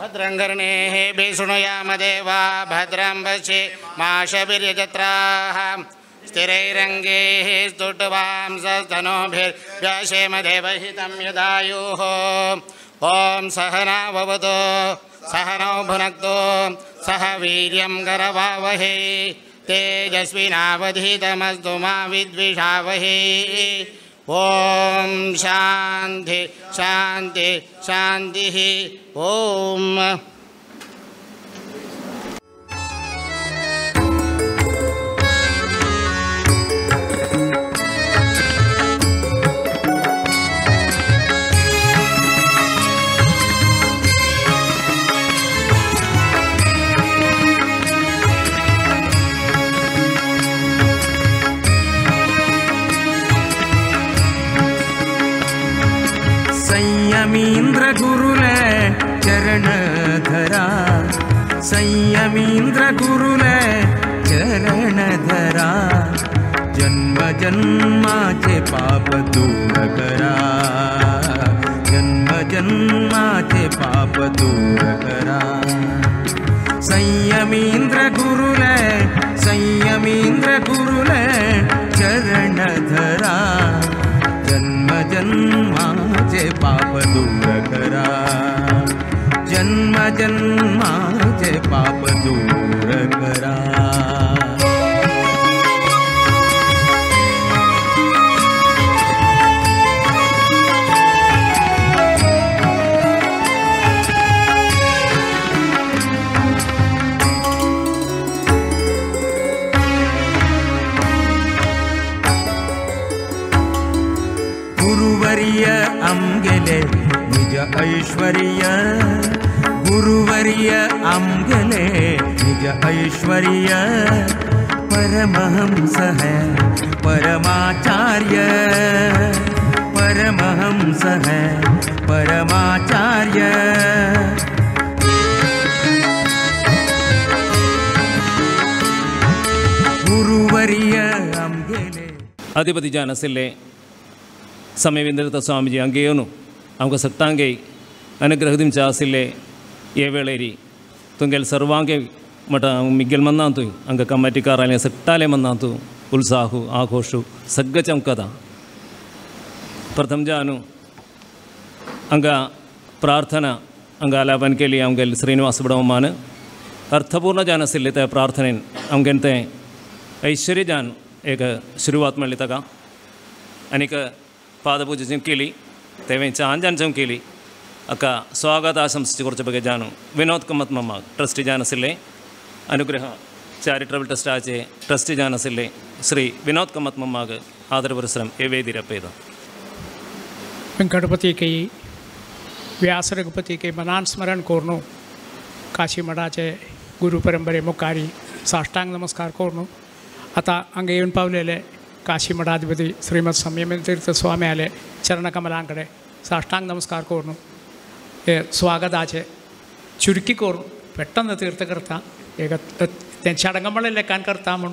भद्रं कर्णेः विशृणुयाम देवा भद्रं पश्येमाक्षभिर्यजत्राः स्थिरैरङ्गैः स्तुष्टुवांसस्तनूभिर्व्यशेम देवहितं यदायुः। ॐ सहना भवतु सहनौ भुनक्तु सह वीर्यं करवावहै तेजस्विनावधीतमस्तु मा विद्विषावहै। ॐ शान्ति शान्ति शान्तिः। ॐ संयमींद्र गुरुले चरण धरा, संयमींद्र गुरुले चरण धरा, जन्म जन्माचे पाप दूर करा, जन्म जन्माचे पाप दूर करा। संयमींद्र गुरुले, संयमींद्र गुरुले चरण धरा, जन्म जन्माचे पाप दूर करा, जन्म जन्माचे पाप दूर करा। गुरुवर्य आमगेले निज ऐश्वर्य, गुरुवर्य आमगेले निज ऐश्वर्य, परमहंस है परमाचार्य, परमहंस है परमाचार्य। गुरुवर्य आमगेले अधिपति जान आशिल्ले समयविंद्र स्वामीजी हांगा येवन आमकां सत्तांगे अनुग्रह दिवचे आशिल्ले हे वेळेरी तुमगेले सर्वांगे मठ मिगेल मन्नांतु हांगा कमिटीकाराले सगटाले मन्नांतु उत्साहु आघोषु सगळें चमकता। प्रथम जानू हांगा प्रार्थना हांगा आलापन केली आमगेले श्रीनिवास बडवमान अर्थपूर्ण जान आशिल्ले त्या प्रार्थनेन आमगेले तें ऐश्वर्य जान एक सुरवात मेळ्ळी ताका आनीक पादपूजा चमकेली तेवें चांजान चमकेली अक्का स्वागत आशंसिച്ച് കുറച്ച് ಬಗ್ಗೆ ಜಾನು ವಿನೋದ್ ಕಮ್ಮತ್ ಮಮ್ಮ ಟ್ರಸ್ಟಿ ಜಾನಸಿಲ್ಲೆ ಅನುಗ್ರಹ ಚಾರಿಟಬಲ್ ಟ್ರಸ್ಟ್ ಆಚೆ ಟ್ರಸ್ಟಿ ಜಾನಸಿಲ್ಲೆ ಶ್ರೀ ವಿನೋದ್ ಕಮ್ಮತ್ ಮಮ್ಮಾಗ ಆದರ ಪರಿಶ್ರಮ ಏವೇದಿರಪ್ಪೇದ। वेंकटपति के व्यास रघुपति के मनान स्मरण कोरनो काशी मठाचे गुरु परंपरे मुखारी साष्टांग नमस्कार कोरनो आता हांगा येवन पावलेले काशी मठाधिपति श्रीमद संयमेंद्र तीर्थ स्वामी आले चरणकमलांकडे साष्टांग नमस्कार कोरनो स्वागताचे चुरुकी कोरून പെട്ടെന്ന് തീർത്ത് കർത്താ ഏക ചടങ്ങുമ്പോഴല്ലേ കർത്താ म्हूण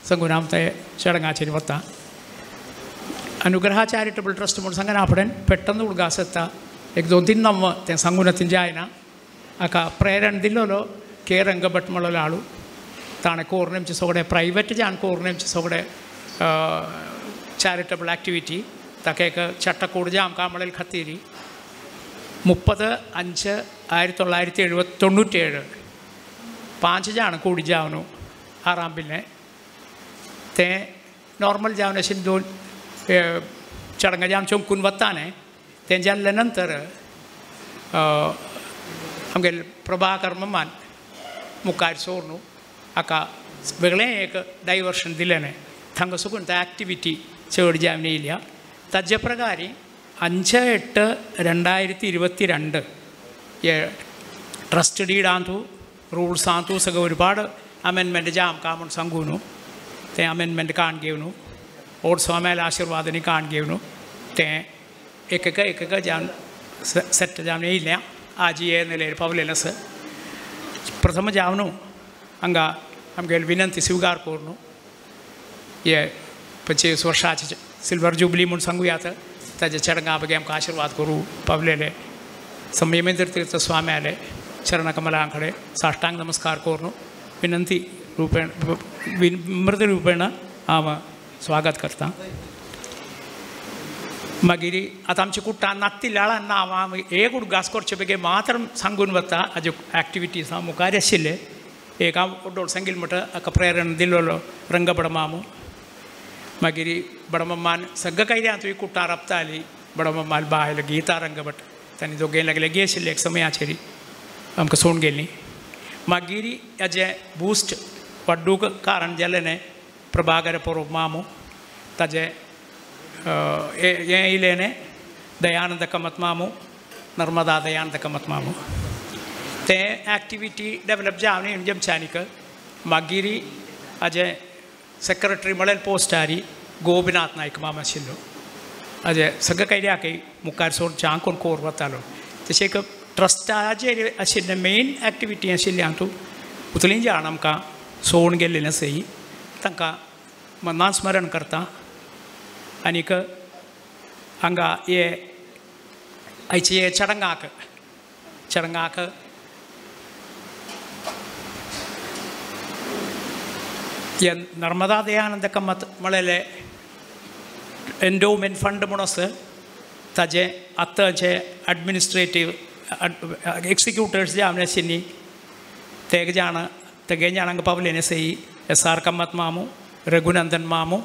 सांगून आम ते चडंगाचेर वता। अनुग्रह चॅरिटेबल ट्रस्ट म्हूण सांगना आपणें पेट्टन उडगास येता एक दोन तीन नम्म तें सांगून तिंजे आयना हाका प्रेरण दिल्लो के रंगभट म्हणलो आळू ताणें कोर्नेमचे सगळे प्रायवेट जाण कोर्नेमचे सगळे चॅरिटेबल एक्टिविटी ताका एक चट्टकूड जे आमकां म्हणले खातीर 30-5-1997 5 जाण कूडी जावन आरांभिल्लें तें नॉर्मल जावन अशें दोन चडंगा जावन चमकून वता न्ही तें जाल्ले नंतर आमगेले प्रभाकर मम्मान मुखार सोर हाका वेगळें एक डायवर्शन दिलें न्ही थांगा सुकून ते एक्टिविटी चड जावन येयल्या। ताजे प्रकारे 5-8-2022 ट्रस्ट डीड आंतू रूल्स आंतू सगळें ഒരുപാട് अमेंडमेंट जे आमकां म्हूण सांगू न्हू तें अमेंडमेंट काण घेवन ओड स्वाम्याले आशिर्वादांनी काण घेवन तें एक एक एक एक जावन सेट जावन येयलें आज हे निलेर पावलेलें आसा। प्रथम जावन हांगा आमगेली विनंती स्विकार करून हे 25 वर्सांचे सिल्वर जुबली म्हूण सांगूया ताजे चडंगा बगे आमकां आशिर्वाद करूं पावलेले संयमेंद्र तीर्थ स्वामी आले चरणकमलां साष्टांग नमस्कार करून विनंती रूपेण विनम्र रूपेण हांव स्वागत करता. मागीर आतां आमच्या कुट्टां नात्ती लाळां ना हांव एक उडगास करचे बेगीन मात्र सांगून वता हाज्यो एक्टिविटीज हांव मुखार आशिल्ले. एक हांव डोळ सांगील म्हणटा हाका प्रेरणा दिल्लो रंग बडमामू. मागीर बडमम्मान सगळें कांय तुवें कुट्टां राबताली बडमम्माल बायल गीता रंगभट तांणी दोगें लागले गे आशिल्ले एक समयाचेर आमकां सोडून गेल्ली. मागीर हाजें बूस्ट वाड्डूक कारण जालें न्हय प्रभाकर पोरोब मामू ताजें हें येयलें न्हय दयानंद कमत मामू नर्मदा दयानंद कमत मामू ते एक्टिविटी डेवलप जावन जमच्यानीक. मागीर हाजें सेक्रेटरी म्हळ्यार पोस्टारी गोपीनाथ नायक मामा आशिल्लो हाजें सगळें कांय मुखार सोड चांग कोण कोर वतालो. तशें एक ट्रस्टाचेर आशिल्लें मेन एक्टिविटी आशिल्ली हातूंत उतलीं जाण आमकां सोडून गेल्लीं आसय तांकां मनान स्मरण करता. आनीक हांगा हे आयचे हे चडंगाक चडंगाक हे नर्मदा दयानंद कमत म्हळेले एन्डोवमेंट फंड म्हूण आसा ताजें आतां जे एडमिनिस्ट्रेटीव एक्सिक्युटर्स जे आमी आशिल्ली ते जाण तेगे जाणांक पावले आसय एस आर कमत मामू रघुनंदन मामू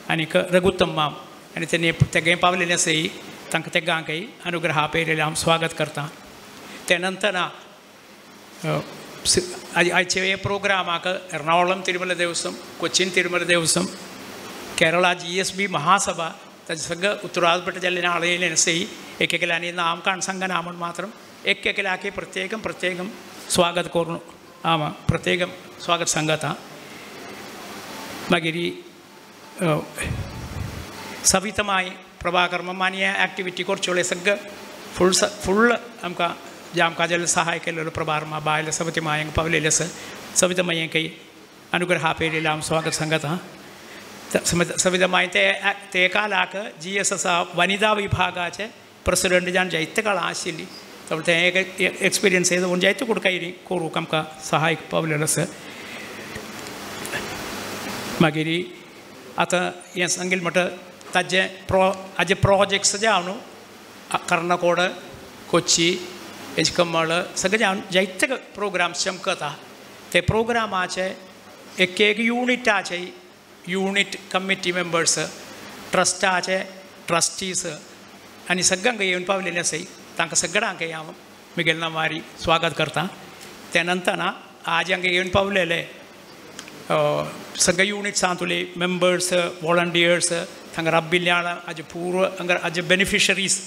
आनीक रघुत्तम माम आनी तेणी तेगे पावलेले आसय तांकां तेगांकय अनुग्रहा पेरेले हांव स्वागत करता. ते नंतर आयचे हे प्रोग्रामाक एर्नाकुलम तिरुमला देवस्वम कोचीन तिरुमला देवस्वम केरळा जी एस बी महासभा ताजे सगळें उत्तरापट जाल्ले आळयले आसय एक एकल्यानी नाम काण सांगना म्हूण मात्र एक एकल्याकी प्रत्येकम प्रत्येकम स्वागत करून हांव प्रत्येकम स्वागत सांगता. मागीर सवितमाय प्रभाकर मामानी हे एक्टिविटी करच्यो सगळें फुल फुल आमकां जे आमकां जाल्यार सहाय केल्लो प्रभार मा बायल सवितमायंक पावलेले आसा सवितमायंकय अनुग्रहा पेरेले हांव स्वागत सांगता. सवितमाय ते ते कालाक जी एस आसा वनिता विभागाचे प्रेसिडंट जावन जायते काळां आशिल्ली ते एक एक्सपिरियन्स येवन जायते कुडकाय करूंक आमकां सहाय पावलेलो आसा. मागीर आतां हें सांगील म्हणटा ताजें हाजे प्रोजेक्ट्स जे हांव न्हू कर्णकोड कोची एजकमळ सगळे हांव जायते प्रोग्राम्स चमकता ते प्रोग्रामाचे एक एक युनिटाचे युनीट कमिटी मेंबर्स ट्रस्टाचे ट्रस्टीज आनी सगळ्यांक येवन पावलेले आसय तांकां सगळ्यांक हांव मिगेल नांवारी स्वागत करता. त्या नंतर आज हांगा येवन पावलेले सगळे युनिट्सांतले मेंबर्स वॉलंटियर्स हांगा राबिल्ल्या हाजे पूर्व हांगा हाजे बेनिफिशरीज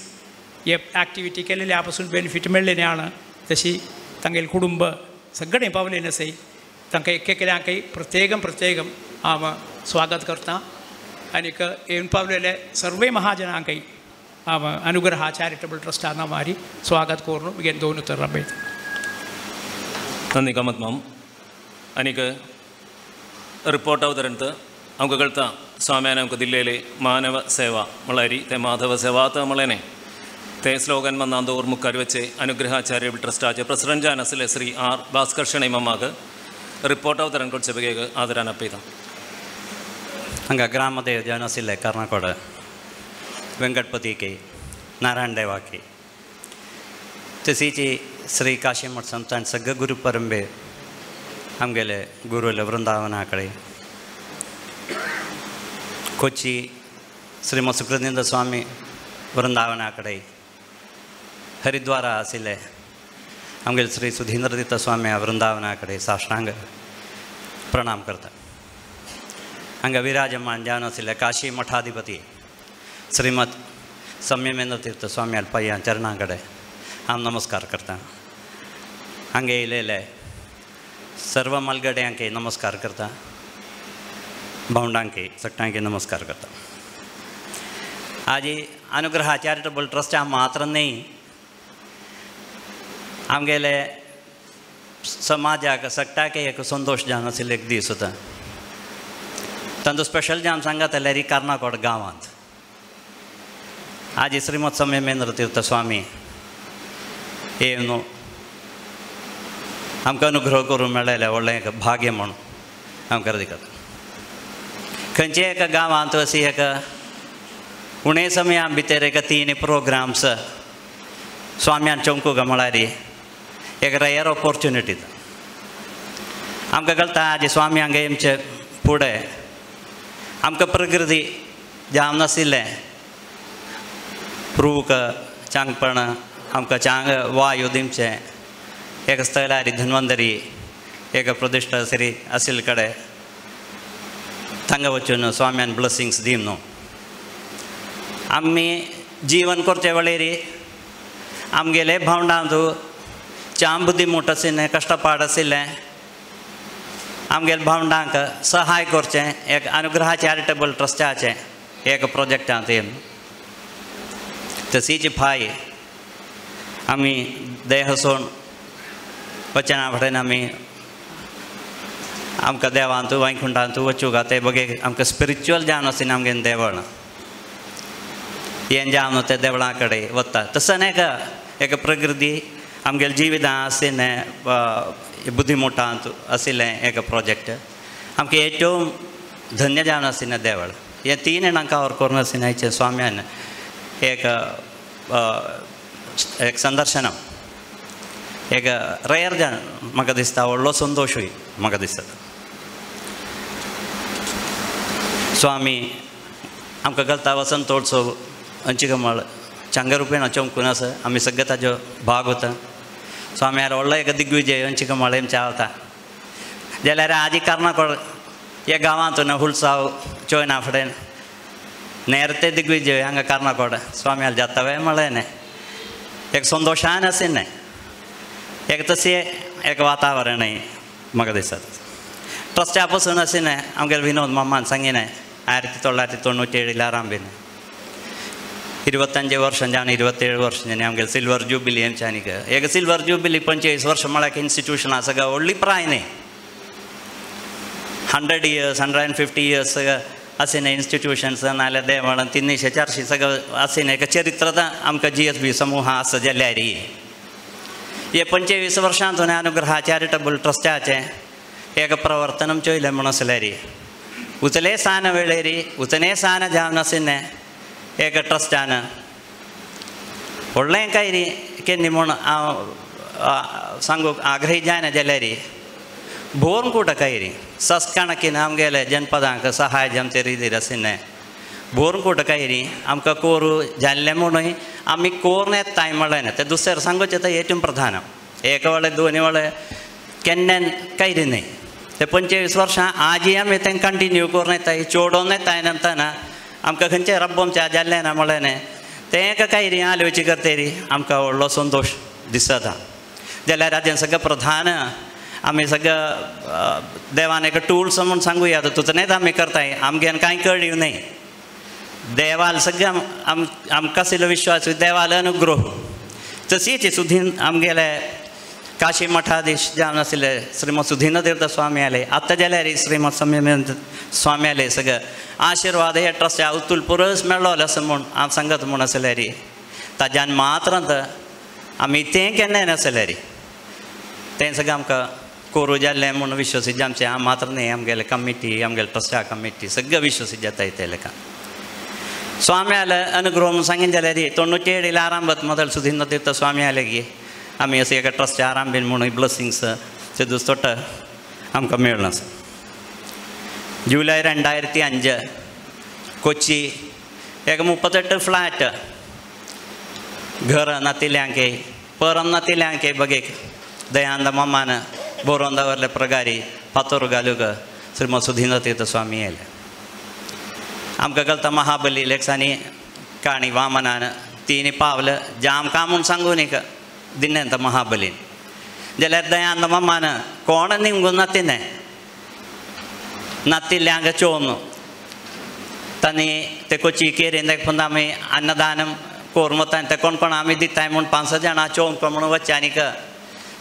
हे एक्टिविटी केलेल्या पासून बेनिफीट मेळ्ळेले आण तशी तांगेले कुटुंब सगळें पावलेले आसय तांकां एक एकल्यांकय प्रत्येकम प्रत्येकम हांव स्वागत करता. आनीक येवन पावलेले सर्वे महाजनांकय हांव अनुग्रहा चॅरिटेबल ट्रस्टा नांवारी स्वागत करून म्हगेलें दोन उतरां राबयता. നന്ദി കമത് മാം. അനിക്ക് റിപ്പോർട്ട് അവതരണത്ത് നമുക്ക് കേൾത്ത സ്വാമിയാന നമുക്ക് ദില്ലയിലെ മാനവ സേവ മളരി തേ മാധവ സേവാത്ത മളനെ തേ സ്ലോഗൻ മന്നാന്തോർ മുക്കാർ വെച്ച് അനുഗ്രഹ ചാരിറ്റബിൾ ട്രസ്റ്റ് പ്രസിഡന്റ് ജാനസിലെ ശ്രീ ആർ ഭാസ്കർ ഷണൈമമാക്ക് റിപ്പോർട്ട് അവതരണം കൊടുച്ചപ്പേക്ക് ആദരാനപ്പേത. ಹಂಗೆ ಗ್ರಾಮದೇವ ಜಾನಸಿಲ್ಲೆ ಕರ್ನಾಕೋಡ ವೆಂಕಟಪತಿಗೆ ನಾರಾಯಣ ದೇವಾಕಿ तसीची श्री काशीमठ संस्थान सगळे गुरु परंबे आमगेले गुरुले वृंदावना कडेन कोची श्री मसुकृतेंद्र स्वामी वृंदावना कडेन हरिद्वारा आशिल्ले आमगेले श्री सुधींद्र स्वामी वृंदावना कडेन साष्टांग प्रणाम करता. हांगा विराजमान जावन आशिल्ले काशी मठाधिपती श्रीमद संयमेंद्र तीर्थ स्वामी अल्पय्या चरणा कडेन हांव नमस्कार करता. हांगा येयलेले सर्व मालगड्यांक नमस्कार करता, भावंडांक सगळ्यांक नमस्कार करता. आजी अनुग्रह चॅरिटेबल ट्रस्ट मात्र न्ही, आमगेले समाजाक सगळ्याक एक संतोश जावन आशिल्लो एक दीस होता. तांचो स्पेशल जावन सांगता जाल्यार कार्नाकोड गांवांत आजी श्रीमद संयमेंद्र तीर्थ स्वामी येवन आमकां अनुग्रह करूंक मेळ्ळेलें व्हडलें एक भाग्य म्हणून आमकां दिसता. खंयच्या एका गांवांत अशी एक उणे समया भितर एक 3 प्रोग्राम्स स्वाम्यान चमकूंक म्हळ्यार एक रेयर ऑपॉर्च्युनिटी. आमकां कळटा आज स्वाम्यांक आमचे फुडें आमकां प्रकृती जावन नाशिल्लें रूख चांगपण आमकां चांग वायू दिवचें एक स्थलारी धन्वंतरी एक प्रतिश्ठा सरी आशिल्ले कडेन थांगा वचून स्वाम्यान ब्लेसिंग्स दिवन न्हू. आमी जीवन करचे वेळेर आमगेले भावंडांत चाम बुद्धी मोठ आशिल्लें कश्टपाड आशिल्लें आमगेले भावंडांक सहाय करचें एक अनुग्रह चॅरिटेबल ट्रस्टाचें एक प्रोजेक्टांत येवन तशीच फाय आमी देह सोड वचना फुडें आमी आमकां देवांत वैकुंठांत वचूंक ते बगे आमकां स्पिरिच्युअल जावन आशिल्लें आमगेलें देवळ हें जावन ते देवळां कडेन वता. तसो न्हय का एक प्रकृती आमगेले जिवितां आशिल्लें बुद्धिमोटांत आशिल्लें एक प्रोजेक्ट आमकां ഏറ്റവും धन्य जावन आशिल्लें देवळ. हे 3 जाणांक कवर करून आशिल्लें स्वाम्यान एक एक संदर्शनम एक रेयर जावन म्हाका दिसता व्हडलो संतोशूय म्हाका दिसता. स्वामी आमकां कळटा वसंतोत्सव अंचिकमळ चांग रुपेन चमकून आसा आमी सगळे ताजो भाग वता. स्वाम्यार व्हडलो एक दिग्विजय अंचिकमळ आमचें आवता जाल्यार आजी कारणां ह्या गांवांत हुलसाव चोयना फुडें नेरते दिग्विजय हांगा कारणाकोड स्वाम्याल जाता वे म्हळें न्हय एक संतोशान आशिल्लें एक तशें एक वातावरणय म्हाका दिसता. ट्रस्टा पसून आशिल्लें आमगेले विनोद मामान सांगिलें 1997 ആരംഭിന് 25 വർഷം ഞാൻ 27 വർഷം ഞാൻ ആമഗेल സിൽവർ ജൂബിലി എംಚಾನಿಗೆ ಏಕ ಸಿಲ್ವರ್ ಜೂಬಿಲಿ 25 ವರ್ಷ म्हळ्यार ಇನ್ಸ್ಟಿಟ್ಯೂಷನ್ ಆಸಗ व्हडली प्राय न्ही 100 इयर्स 150 इयर्स असें इन्स्टिट्यूशन्स नाल्यार देवळां 300 400 सगळं असें एक चरित्र आमकां GSB समूह आसा जाल्यार हे 25 वर्षांत अनुग्रह चॅरिटेबल ट्रस्टाचें एक प्रवर्तनम चोयलें म्हूण आसल्यार उतले सान वेळेरी उतने सान जावन आशिल्लें एक ट्रस्टान व्हडलें कांय न्ही केन्ना म्हूण हांव सांगूंक आग्रही जायना जाल्यार भोवन कुट कांय न्ही सस्काणकीन आमगेले जनपदांक सहाय जमते रितीर आशिल्लें भोवन कुट कांय न्ही आमकां कोरू जाल्लें म्हणून आमी कोरून येताय म्हणलें ना तें दुसरें सांगूचें तें हेतून प्रधान एक वेळे दोन वेळे केन्ना कांय न्ही ते 25 वर्सां आजी आमी तें कंटिन्यू करून येताय चोडोन येताय नंतर आमकां खंयचें रब्ब आमचें जाल्लें ना म्हणलें न्ही तें कांय न्ही आलोवची करतरी आमकां व्हडलो संतोश दिसता. जाल्यार हाजें सगळें प्रधान आमी सगळें देवान एक टूल्स म्हूण सांगुया तुजनेच आमी करताय आमगेन कांय कळ्ळी न्ही देवाल सगळें आमकां आशिल्लो विश्वास देवाल अनुग्रह तशीच सुधीन आमगेले काशी मठाधीश जावन आशिल्ले श्रीमद सुधीन तीर्थ स्वामी आले आतां जाल्यार श्रीमद संयमेंद्र स्वामी आले सगळें आशिर्वाद हे ट्रस्ट अतुल पुरस मेळ्ळो आसा म्हूण हांव सांगत म्हूण आसल्यार ताज्यान मात्र आमी तें केन्नाय नासल्यार तें सगळें आमकां कोरू जाल्लें म्हूण विश्वसीत आमचें हांव मात्र न्ही आमगेले कमिटी आमगेले ट्रस्टा कमिटी सगळें विश्वसीत जाता ते लेखा. स्वामी आले अनुग्रह म्हूण सांगीन जाल्यार 97 आरंभात मोदल सुधीन तीर्थ स्वामी आले की आमी अशें एका ट्रस्टा आरंभीन म्हणून ब्लेसिंग्स ते दुसतोट आमकां मेळ्ळो आसा. जुलय 2005 कोची एक 38 फ्लॅट घर नातिल्यांके परम नातिल्यांके बगेक दयानंद मामान बरोवन दवरले प्रगारी फातोर घालूंक श्रीमद सुधींद्र तीर्थ स्वामी आयले. आमकां कळटा महाबली लेखसांनी काणी वामनान 3 पावल जाम का म्हूण सांगून एक दिन्नेंत महाबलीन जाल्यार दयानंद मामान कोण निमगून नातिल्लें नातिल्ल्यांक चोवन तांणी ते कोची केरीन पूण आमी अन्नदान करून वता ते कोण कोण आमी दिताय म्हूण 5-6 जाणां चोवन म्हणून वचचे आनीक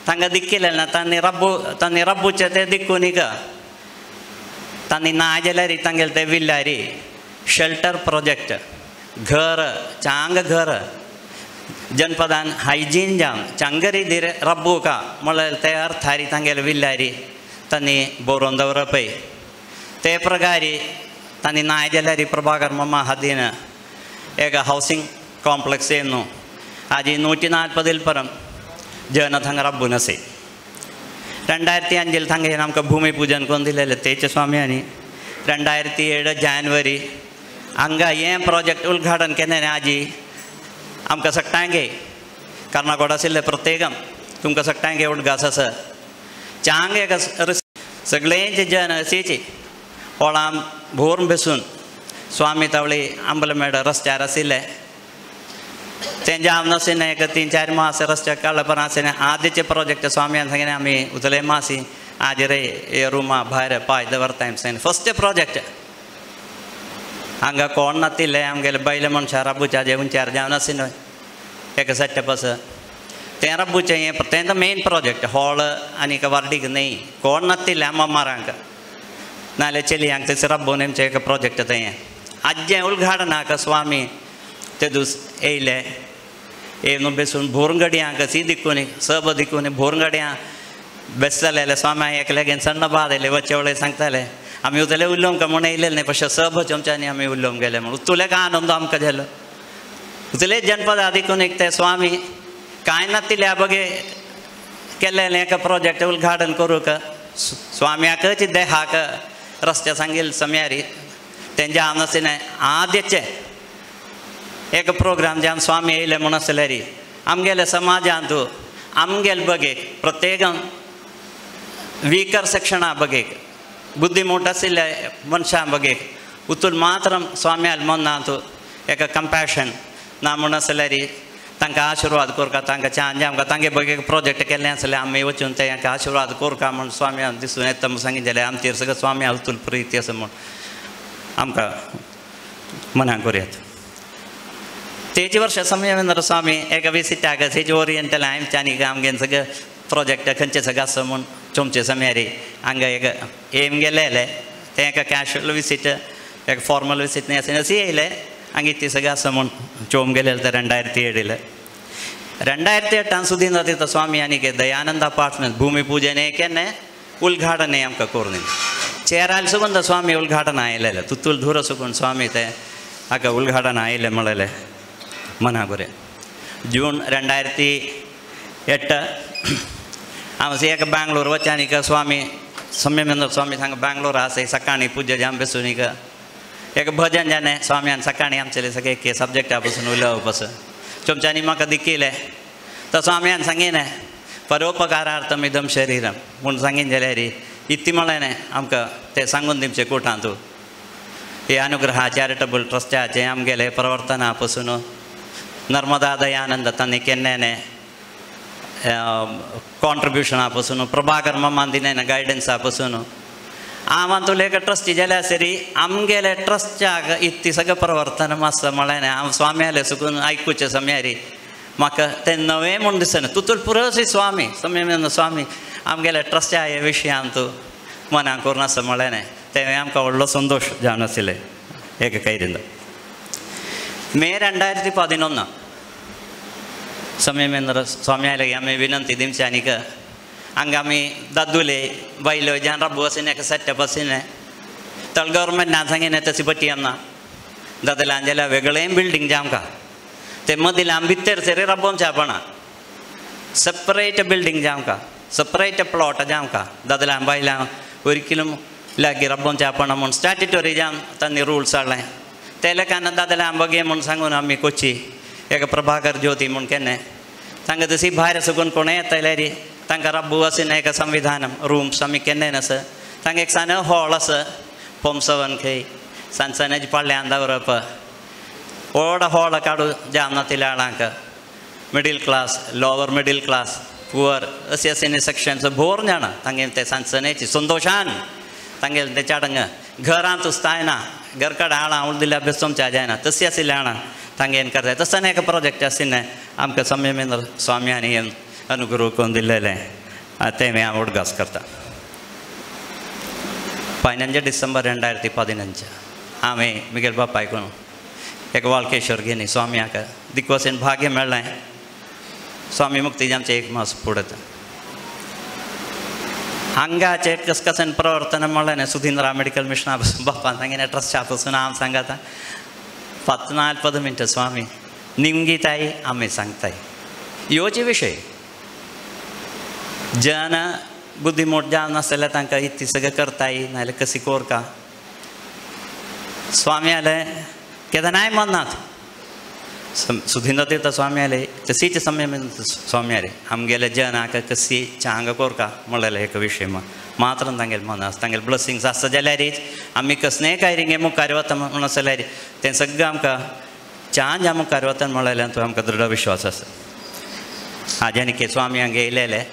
तांकां दिक्किलें ना तांणी रब्बू तांणी रब्बूचें तें दिक्कून तांणी ना जाल्यार तांगेलें तें विल्ल्यारी शेल्टर प्रोजेक्ट घर चांग घर जनपदान हायजीन जावन चांगरी धीर रब्बुका म्हळ्यार ते अर्थारी तांगेले विल्लारी तांणी बरोवन दवरपय ते प्रकारे तांणी नाय जाल्यार प्रभाकर मामा हादीन एक हावसिंग कॉम्प्लेक्स येवन आजी 140 पരം जन थंग रब्बून असे 2005 थंग आमकां भूमिपूजन करून दिलेलें तेचे स्वाम्यांनी 2007 जानेवारी हांगा हें प्रोजेक्ट उद्घाटन केन्ना आजी आमकां सगळ्यांगे कर्नाकोड आशिल्ले प्रत्येकम तुमकां सगळ्यांगे उडगास आसा चांग एक सगळेंचे जन असेचे होळां भोरून बसून स्वामी तावळी आंबलमेड रस्त्यार आशिल्ले तेंच्या आम नाशिल्लें एक 3-4 मास रस्त्यार काडले पण आशिल्लें आदीचे प्रोजेक्ट स्वाम्यान सांगलें आमी उतले मासी आजी रे हे रुमा भायर पांय दवरता सांगलें फस्ट प्रोजेक्ट हांगा कोण नातिल्ले आमगेले बैल मनशां राबूच्या जे उंचार जावन आशिल्लें एक सेटअप आसा तें राबूचें हें तें मेन प्रोजेक्ट हॉल आनी वार्डीक न्हय कोण नातिल्लें आमा मारांक नाल्यार चलयांक थंयसर राबोवन आमचें एक प्रोजेक्ट तें आज्जें उद्घाटनाक स्वामी ते दीस येयले येवन बेसून भोरगड्यांक सी दिकून सब दिकून भोरगड्यां बेसताले स्वामी एकल्यागेन सण्ण बाद येयले वच्चे वळे सांगताले आमी उतले उलोवंक म्हूण येयलेले न्हय पश्य सब चमच्यांनी आमी उलोवंक गेले म्हूण उतुलेक आनंद आमकां जालो उतले जनपदा दिकून एक ते स्वामी कांय नातिल्ले बगे केल्लें एक प्रोजेक्ट उद्घाटन करूंक स्वाम्याकच देहाक रस्त्या सांगील सम्यारी तेंच्या हांव नाशिल्लें आद्यचें एक प्रोग्राम जे आम स्वामी येयले म्हूण आसल्यार आमगेले समाजांत आमगेले बगेक प्रत्येक वीकर सेक्शना बगेक बुद्धिमूट आशिल्ल्या मनशां बगेक उतूल मात्र स्वाम्याल मनांत एक कंपॅशन ना म्हूण आसल्यार तांकां आशिर्वाद करका तांकां चांजे आमकां तांगे बगेक प्रोजेक्ट केल्लें आसलें आमी वचून तांकां आशिर्वाद करका म्हूण स्वाम्यान दिसून येता म्हूण सांगिल्लें जाल्यार आमचेर सगळें स्वाम्या उतूल प्रिती आसा म्हूण आमकां मनाक करुयात. तेजे वर्ष समयेंद्र स्वामी एका विसिटाक सेज ओरियंटल आमच्यानी आमगेन सगळें प्रोजेक्ट खंयचे सगळें आसा म्हूण चोमचे सम्यारी हांगा एक एम गेलेले तें एका कॅशुअल विसीट एक फॉर्मल विसीट न्हय आसा अशी येयले हांगा ती सगळें आसा म्हूण चोम गेलेले ते 2007 2008 सुदीन तीर्थ स्वामी आनी दयानंद अपार्टमेंट भूमिपूजन केन्ना उद्घाटन आमकां करून चेराल सुगंध स्वामी उद्घाटन आयलेले तुतूल धुर सुकून स्वामी ते हाका उद्घाटन आयले म्हणलेले मना बरें. जून 2008 हांव एक बेंगलोर वचानीक स्वामी संयमेंद्र स्वामी सांग बेंगलोर आसा सकाळी पुजा जाम बसून एक भजन जालें स्वाम्यान सकाळी आमचेले सगळे एक सब्जेक्टा पसून उलोवप आसा चमच्यांनी म्हाका दिकिलें तो स्वाम्यान सांगिलें परोपकारार्थम इदम शरीरम म्हूण सांगीन जाल्यार इत्ती म्हळें आमकां तें सांगून दिवचें कोटांत हे अनुग्रह चॅरिटेबल ट्रस्टाचें आमगेलें प्रवर्तना पसून नर्मदा दयानंद तांणी केन्ना कॉन्ट्रिब्युशना पसून प्रभाकर मामान दिलें गायडन्सा पसून हांव तुले एक ट्रस्टी जाल्यार सरी आमगेले ट्रस्टाक इत्ती सगळें प्रवर्तन आसा म्हळें हांव स्वाम्यालें सुकून आयकुचें सम्यारी म्हाका तें नवें म्हूण दिसना तुतूल पुरोसी स्वामी संयमेंद्र स्वामी आमगेले ट्रस्टा हे विशयांत मनाक करून आसा म्हळें तें आमकां व्हडलो संतोश जावन आशिल्लें एक कैरीन. मे 2011 संयमेंद्र स्वाम्याले आमी विनंती दिवची आनीक हांगा आमी दादुले बायलो जान राबू आशिल्लें एक सेटअप आशिल्लें तळ गव्हर्मेंटान सांगिल्लें तशी पटी आमना दादल्यान जाल्यार वेगळें बिल्डींग जें आमकां ते मदीं आमी भितर सरी राबोवचें आपणा सेपरेट बिल्डींग जें आमकां सेपरेट प्लॉट जें आमकां दादल्यान बायलां ഒരിക്കലും लागीं राबोवचें आपणा म्हूण स्टॅट्युटरी जावन तांणी रुल्स हाडलें ते लेखान दादल्यान बगे म्हूण सांगून आमी कोची एक प्रभाकर ज्योती म्हूण केन्ना तांकां तशी भायर सगून कोणें येतल्यार तांकां राबू आशिल्लें एक संविधान रूम्स आमी केन्नाय आसा तांकां एक सान हॉल आसा पोमसवन खंय सान सानाची पाडल्यान दवरप व्हड हॉल काडू जावन नातिल्ल्या हाडांक middle class lower middle class poor अशें आशिल्ले सेक्शन्स भोर जाणा तांगेले ते सांजसनेची संतोशान तांगेले ते चाडंग घरांत उस्तायना घरकडेन हाडां उरदिल्या बेसोमच्या जायना तशी आशिल्ल्या हाडां तांगेन करताय तसो एक प्रोजेक्ट आशिल्लें आमकां संयमेंद्र स्वाम्यांनी अनुग्रह करून दिल्लेलें तें हांव उडगास करता. 15 डिसेंबर 2015 हांवें मिगेल बापायकून एक वालकेश्वर घेनी स्वाम्याक दिक्वसेन भाग्य मेळ्ळें स्वामी मुक्ती आमचें एक मास फुडें हांगाचें कसकसेन प्रवर्तन म्हणलें सुधींद्रा मेडिकल मिशना बापान सांगिना ट्रस्टा पासून हांव सांगता 40 मिनटां स्वामी निमगिताय आमी सांगताय योचे विशय जन बुद्धिमोट जावन आसल्यार तांकां इतली सगळें करताय नाजाल्यार कशी कोरका स्वामी आले केन्नाय मनात सुधींद्र तीर्थ स्वामी आले तशीच समय स्वामी आले आमगेले जनाक कशी चांग कोरका म्हणलेले एक विशय मात्र तांगेले मन आसा तांगेले ब्लेसिंग्स आसता जाल्यारीच आमी कसलेय कांय मुखार वता म्हूण आसल्यार तें सगळें आमकां चांज मुखार वता म्हणलेलें तो आमकां दृढ विश्वास आसा. आज आनी स्वामी हांगा येयलेले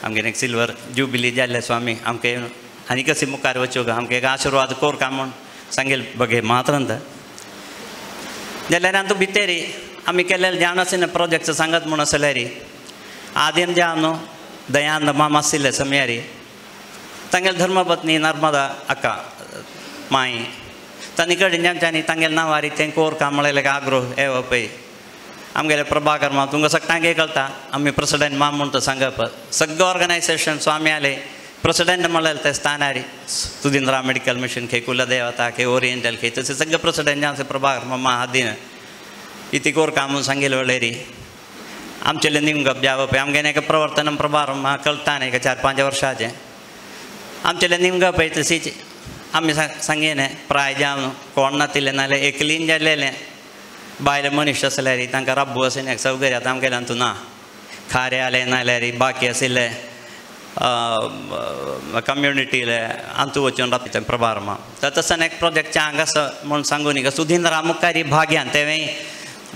आमगे एक सिल्वर जुबिली जाल्ले स्वामी आमकां आनी कशी मुखार वचूंक आमकां एक आशिर्वाद कोरका म्हूण सांगेल बगे मात्र जाल्यार आतां भितरी आमी केल्ले जावन आशिल्ले प्रोजेक्ट सांगत म्हूण आसल्यार आदीम जावन दयानंद मामा आशिल्ले समयारी तांगेले धर्मपत्नी नर्मदा अक्का माई तांणी कडेन आमच्यांनी तांगेले नांवारी तें कोरका म्हणलें आग्रो येवप पळय आमगेले प्रभाकर माम तुमकां सगळ्यांक कळटा आमी प्रेसिडेंट माम म्हणटा सांगप सगळें ऑर्गनायझेशन स्वामी आले प्रेसिडेंट म्हणलें ते स्थानारी सुधींद्रा मेडिकल मिशन खे कुलदेवता खे ओरिएंटल खे तशें सगळे प्रेसिडेंट आमचे प्रभाकर मामा हादीन इती कोरका म्हूण सांगिल्ले वेळेरी आमचेले निमगप जावप आमगेलें एक प्रवर्तन प्रभार कळटा न्ही 4-5 वर्सांचें आमचेले निमगप तशीच आमी सांगिलें प्राय जावन कोण नातिल्लें नाल्यार एकलीन जाल्लेलें बायल मनीस आसल्यार तांकां रब्बू आशिल्लें एक सौकर्य आतां आमगेलें अंतू ना खारें आलें नाल्यार बाकी आशिल्ले कम्युनिटीले अंतू वचून रावता प्रभार मा तर तसो एक प्रोजेक्ट चांग आसा म्हूण सांगून सुधींद्रा मुखारी भाग्यान तेवें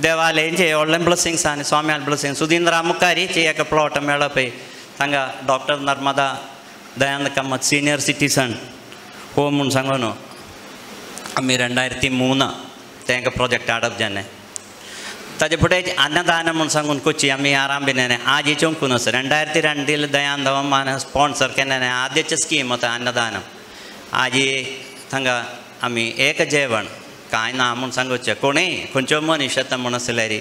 देवालयांचे व्हडलें ब्लेसिंग्स आनी स्वाम्यान ब्लेसिंग सुधींद्रा मुखारीचे एक प्लॉट मेळ्ळो पळय तांगा doctor Narmada Dayanand Kamat senior citizen home म्हूण सांगून आमी 2003 तें एक प्रोजेक्ट हाडप जालें. ताजे फुडें अन्नदान म्हूण सांगून कोची आमी आरांभिलें आजी चोंकून आसा 2002 दयानंद मामान स्पॉन्सर केन्ना आद्यचे स्कीम आतां अन्नदान आजी थांगा आमी एक जेवण कांय ना म्हूण सांगुचें कोणूय खंयचो मनीस येता म्हूण आसल्यार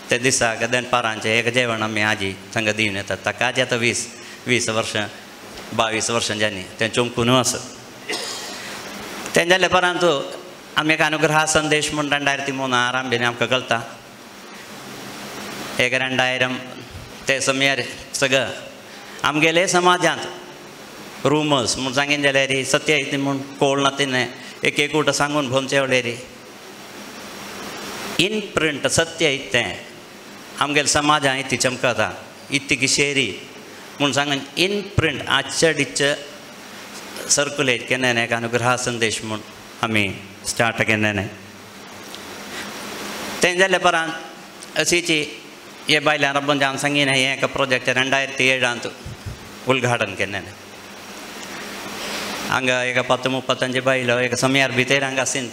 ते दिसाक दनपारांचें एक जेवण आमी आजी थांगा दिवन येता ताका आतां 20 वर्सां 22 वर्सां जालीं तें चोंकून आसा. तें जालें परंतु आमी एक अनुग्रह संदेश म्हूण 2003 आरांभिलें आमकां कळटा एक 2000 ते समयार सगळं आमगेले समाजांत रुमर्स म्हूण सांगीन जाल्यार सत्य इतलें म्हूण कोळ ना तिणें एक एक उट सांगून भोंवचे वळेरी इन प्रिंट सत्य इतलें आमगेले समाजां इतली चमकता इतली किशेरी म्हूण सांगून इन प्रिंट आजच्या सर्कुलेट केन्ना एक अनुग्रह संदेश म्हूण आमी स्टार्ट केन्ना तें जालें परांत अशीची हे बायल्यान रब्बन जावन सांगिना हें एक प्रोजेक्ट 2007 उद्घाटन केन्ना हांगा एक 10-35 बायलो एक समयार भितर हांगा आसीन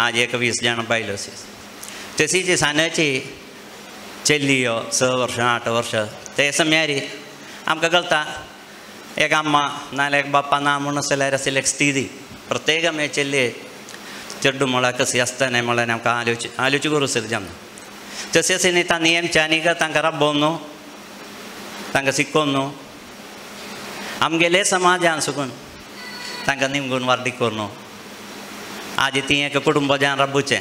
आज एक 20 जाण बायलो आसी तशीच सानाची चेल्लियो 6 वर्सां 8 वर्सां ते समयारी आमकां कळटा एक अम्मा नाल्यार एक बाप्पा ना म्हूण आसल्यार आशिल्ली एक स्थिती प्रत्येक आमी चेल्ली चेड्डू म्हळ्यार कशी आसता न्ही म्हळ्यार आमकां आलोची करूं आसली जावन तशेंच न्ही तां नेमच्यांनी तांकां राबोवन न्हू तांकां शिकोवन न्हू आमगेले समाजान सुकून तांकां निमगून वार्डीक करून न्हू आज ती एक कुटुंब जावन राबूचें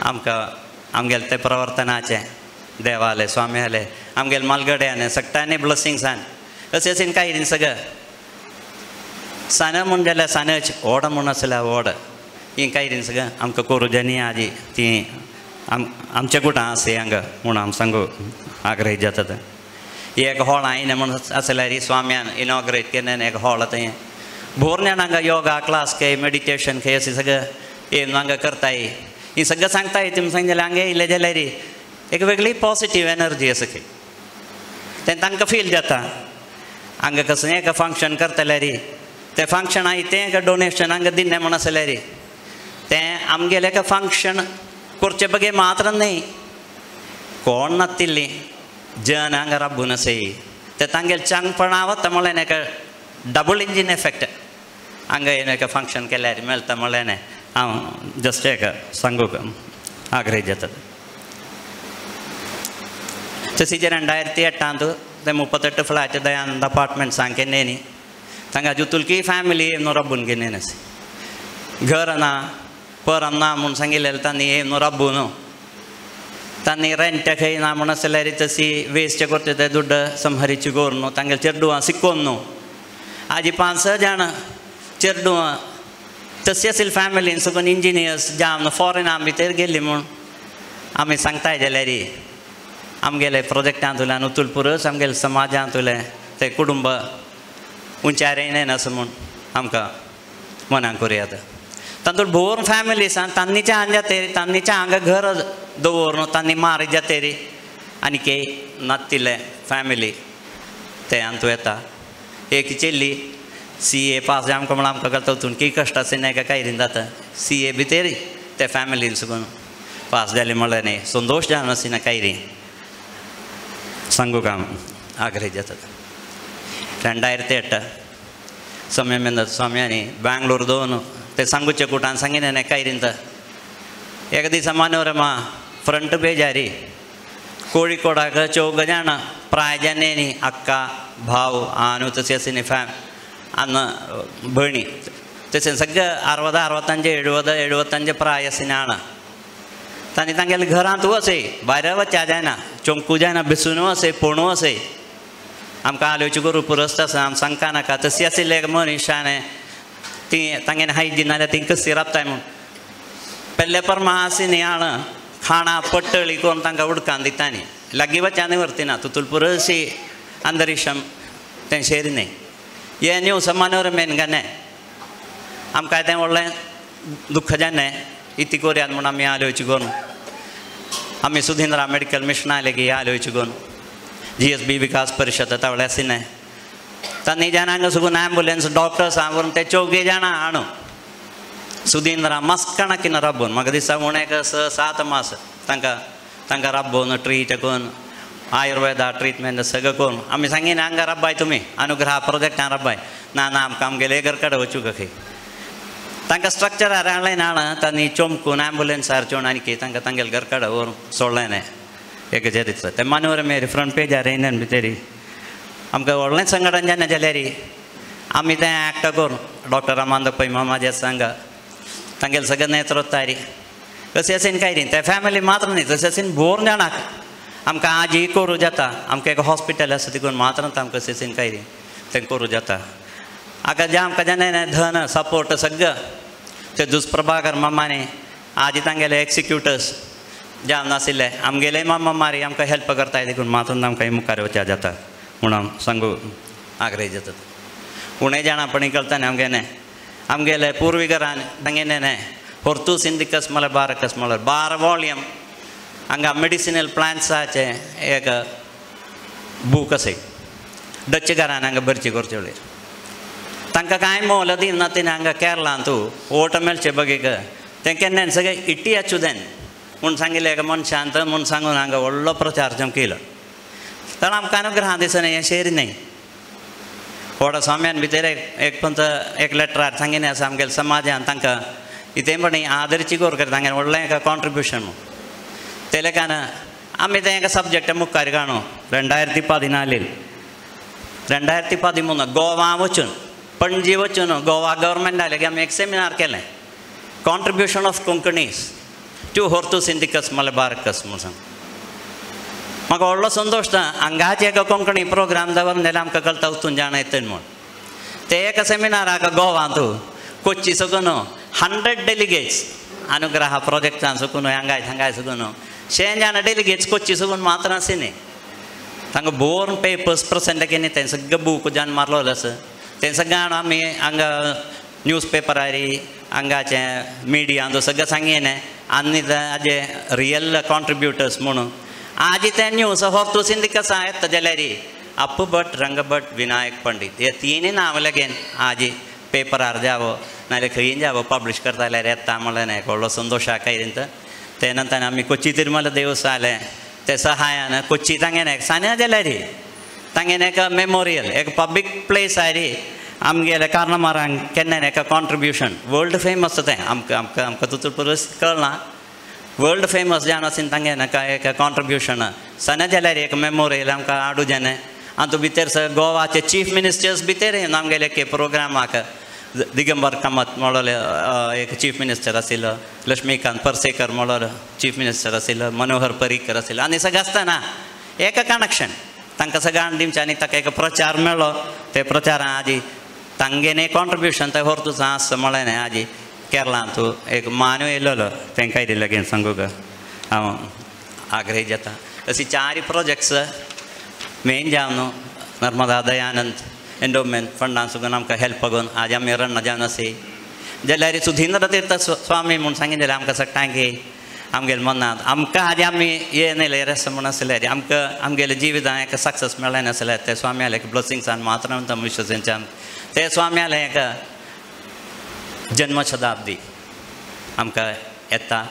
आमकां आमगेले ते प्रवर्तनाचें देवाले स्वाम्याले आमगेले मालगड्याने सगळ्यांनी ब्लेसिंग्सान अशें अशें कांय सगळें साना म्हूण जाल्यार सानच व्हड म्हूण आसल्यार व्हड ही कांय सगळें आमकां करूं जानी आजी ती आमच्या कुटां आसा हांगा म्हूण आम सांगू आग्रही जाता. एक हॉल आयना म्हूण आसल्यार स्वाम्यान इनॉग्रेट केन्ना एक हॉल आतां हें भोरण्यान हांगा योगा क्लास खे मेडिटेशन खे अशें सगळें येवन हांगा करताय ही सगळें सांगताय तुमी सांग जाल्यार हांगा येयलें जाल्यार एक वेगळी पॉजिटीव एनर्जी आसा खंय तें तांकां फील जाता. हांगा कसलें एक फंक्शन करतल्यार तें फंक्शन I तें एक डोनेशन हांगा दिन्नें म्हूण आसल्यार तें आमगेलें एक फंक्शन करचे बगे मात्र न्हय कोण नातिल्लीं जन हांगा राबून आसय तें तांगेलें चांगपणा वता म्हणलें एक डबल इंजीन इफेक्ट हांगा येवन एक फंक्शन केल्यार मेळटा म्हणलें न्हय हांव जस्ट एक सांगूंक आग्रह जाता. तशीच 2008 ते 38 फ्लॅट दयानंद अपार्टमेंट सांगे न्ही तांकां जुतुलकी फॅमिली येवन रब्बून घेने घर ना परम ना म्हूण सांगिल्लें तांणी येवन रब्बून तांणी रेंट खंय ना म्हूण आसल्यार तशी वेस्ट करता ते दुड्ड संहरीची करून तांगेले चेडवां शिकोवन न्हू आजी 5-6 जाण चेडवां तशी आशिल्ली फॅमिलीन सगळीं इंजिनियर्स जावन फॉरेन भितर गेल्ली म्हूण आमी सांगताय जाल्यार आमगेले प्रोजेक्टांतल्यान उतुलपुरस आमगेले समाजांतले ते कुटुंब उंचार येना आसा म्हूण आमकां मनाक करुया. तातूंत भोर फॅमिलीज आसा तांच्या हांग जातेरी तांच्या हांगा घर दवरून तांणी मार जातेरी आनी के नातिल्ले फॅमिली ते हातूंत येता. एक चेल्ली CA पास आमकां म्हळ्यार आमकां करता वचून की कश्ट आशिल्लें एका कायरीन जाता CA भितर ते फॅमिलीन सुकून पास जाले म्हणल्यार न्ही संतोश जावन आशिल्लें कायरी सांगूंक हांव आग्रह जाता. 2008 समय स्वाम्यांनी बेंगलोर दवरून ते सांगूचे कुटान सांगिल्लें कायरीन एक दिसा मनोरमा फ्रंट पेजारी कोळिकोडाक चौग जाण प्राय जाणेनी अक्का भाव आनु तशें आशिल्लें फॅम आनी भयणी तशें सगळे 60, 65, 70, 75 प्राय आशिल्लें आण तांणी तांगेले घरांत वचय भायर वचच्या जायना चोंकू जायना बेसून वचय पोणू वचय आमकां आलोवचे करूं पुरस्त आसा आम सांगता नाका तशी आशिल्ले एक मनीशान ती तांगेले हायजीन नाजाल्यार ती कशी राबताय म्हूण पेल्ले परमा आशिल्ली आण खाणां पट्टळी करून तांकां उदकान दिता न्ही लागीं वच्यानी व्हरतना तुतूल पुरशी अंतरिक्षम तें शेर न्ही हे न्यूज मनोरमेन गाने आमकां तें व्हडलें दुख्ख जालें इती कोरयात म्हूण आमी आलोवचे करून आमी सुधींद्रा मेडिकल मिशना लेगीत आलोवचे करून GSB विकास परिषद तावळे आशिल्लें तांणी जाणांक सगून एम्बुलन्स डॉक्टर्स व्हरून ते चौगे जाणां हाडू सुधींद्रा मस्कणाकीन राबोवन म्हाका दिसता उणें 6-7 मास तांकां तांकां राबोवन ट्रीट करून आयुर्वेदा ट्रिटमेंट सगळें करून आमी सांगिना हांगा राबाय तुमी अनुग्रह प्रोजेक्टान राबाय ना ना आमकां आमगेले घर कडेन वचूंक खंय तांकां स्ट्रक्चरार हाडलें ना तांणी चोमकून एम्बुलन्सार चोवन आनी तांकां तांगेले घर कडेन व्हरून सोडलें न्ही एक चरित्र ते मनोरमेर फ्रंट पेजार येयल्यान भितरी आमकां व्हडलें संघटन जालें जाल्यार आमी तें एक्ट करून डॉक्टर रामानंद पै मामाजे सांगा तांगेले सगळें नेतृत्वारी तशें आसून कांय न्ही ते फॅमिली मात्र न्ही तशें आसून भोर जाणांक आमकां आजी करूं जाता आमकां एक हॉस्पिटल आसा तिकून मात्र आमकां अशें कांय न्ही तें करूं जाता. आतां जें आमकां जेन्ना धन सपोर्ट सगळें ते दुष्प्रभाकर मामाने आजी तांगेले एक्सिक्युटर्स जावन आशिल्ले आमगेले मामा मारी आमकां हेल्प करताय देखून मात्र आमकां मुखार वचच्या जाता म्हूण हांव सांगू आग्रह जाता. उणें जाणापणी कळटा आमगेलें आमगेले पुर्विकरान तांगेलें न्ही होर्तूस इंदिकस म्हळ्यार बारकस म्हळ्यार 12 वॉल्यम हांगा मेडिसिनल प्लांट्साचें एक बूक आसा डच घरान हांगा भरची करचे वळेर तांकां कांय मोल दिना तेणें हांगा केरळांत वोट मेळचे बगीक तें केन्ना सगळें इटी आचुदेन म्हूण सांगिल्लें एका मनशान म्हूण सांगून हांगा व्हडलो प्रचार केलो तर आमकां अनुग्रहा दिसना हें शेर न्ही. व्हडा स्वाम्यान भितर एक पंच एक लेटरार सांगिल्लें आसा आमगेल्या समाजान तांकां इतेंपणी आदरची गोर करता तांगेलें व्हडलें एक कॉन्ट्रिब्युशन म्हूण ते लेखान आमी तें एका सब्जेक्ट मुखार काणू 2014 2013 गोवा वचून पणजी वचून गोवा गव्हर्मेंटा लेगीत आमी एक सेमिनार केलें contribution of Konkanis to Hortus Indicus Malabaricus म्हूण सांग. म्हाका व्हडलो संतोश ना हांगाचे एक कोंकणी प्रोग्राम दवरून जाल्यार आमकां कळटा वचून जाणा येतलें म्हूण ते एका सेमिनाराक गोवांत कोच्ची सगून 100 डेलिगेट्स अनुग्रह प्रोजेक्टान सकून हांगाय थांगाय सकून 100 जाण डेलिगेट्स कोच्ची सकून मात्र आशिल्ले तांकां बोर पेपर्स प्रेजेंट केन्ना तें सगळें बूक जावन मारलोलो आसा तें सगळें आमी हांगा न्यूज पेपरार हांगाचे मिडियांत सगळें सांगिल्लें आनी हाजे रियल कॉन्ट्रिब्युटर्स म्हणून आजी ते न्यूज होर्तूस इंदिकस येता जाल्यार अप्पू भट रंगभट विनायक पंडीत हे तिनूय नांव लागेन आजी पेपरार जावो नाजाल्यार खंय जावो पब्लिश करता जाल्यार येता म्हणलें न्ही व्हडलो संतोश कांय ते नंतर आमी कोच्ची तिरुमला देवस्थान ते सहायान कोच्ची तांगेलें एक सान्या जाल्यार तांगेलें एक मेमोरियल एक पब्लीक प्लेस आयरी आमगेले कार्नामारांक केन्ना एका कॉन्ट्रिब्युशन वर्ल्ड फेमस तें आमकां आमकां आमकां तितून पुरस कळना वर्ल्ड फेमस जावन आसून तांगे नाका एक कॉन्ट्रिब्युशन सना जाल्यार एक मेमोरियल आमकां हाडू जाणें आनी भितर गोवाचे चीफ मिनिस्टर्स भितर येवन आमगेले एक प्रोग्रामाक दिगंबर कामत म्हणले एक चीफ मिनिस्टर आशिल्लो लक्ष्मीकांत परसेकर म्हणलो चीफ मिनिस्टर आशिल्लो मनोहर पर्रीकर आशिल्लो आनी सगळें आसतना एक कनेक्शन तांकां सगळ्यांक दिवचें आनी ताका एक प्रचार मेळ्ळो ते प्रचारान आजी तांगेले कॉन्ट्रिब्युशन तें व्हरतूच आसा म्हळें न्ही आजी केरळांत एक मानव येयलेलो तेंकां लागीं सांगूंक हांव आग्रही जाता. अशी चार प्रोजेक्ट्स मेन जावन नर्मदा दयानंद एन्डोमेंट फंडान सुगून आमकां हेल्प करून आज आमी रण्ण जावन आसी जाल्यार सुधींद्र तीर्थ स्वामी म्हूण सांगिल्लें जाल्यार आमकां सगळ्यांक आमगेले मनांत आमकां आजी आमी ये न्ही रेस म्हूण आसलें आमकां आमगेले जिवितान एक सक्सेस मेळ्ळें नासलें ते स्वाम्याले एक ब्लेसिंग्सान मात्र म्हणटा विश्वसेनच्यान ते स्वाम्याले एक जन्मशताब्दी आमकां येता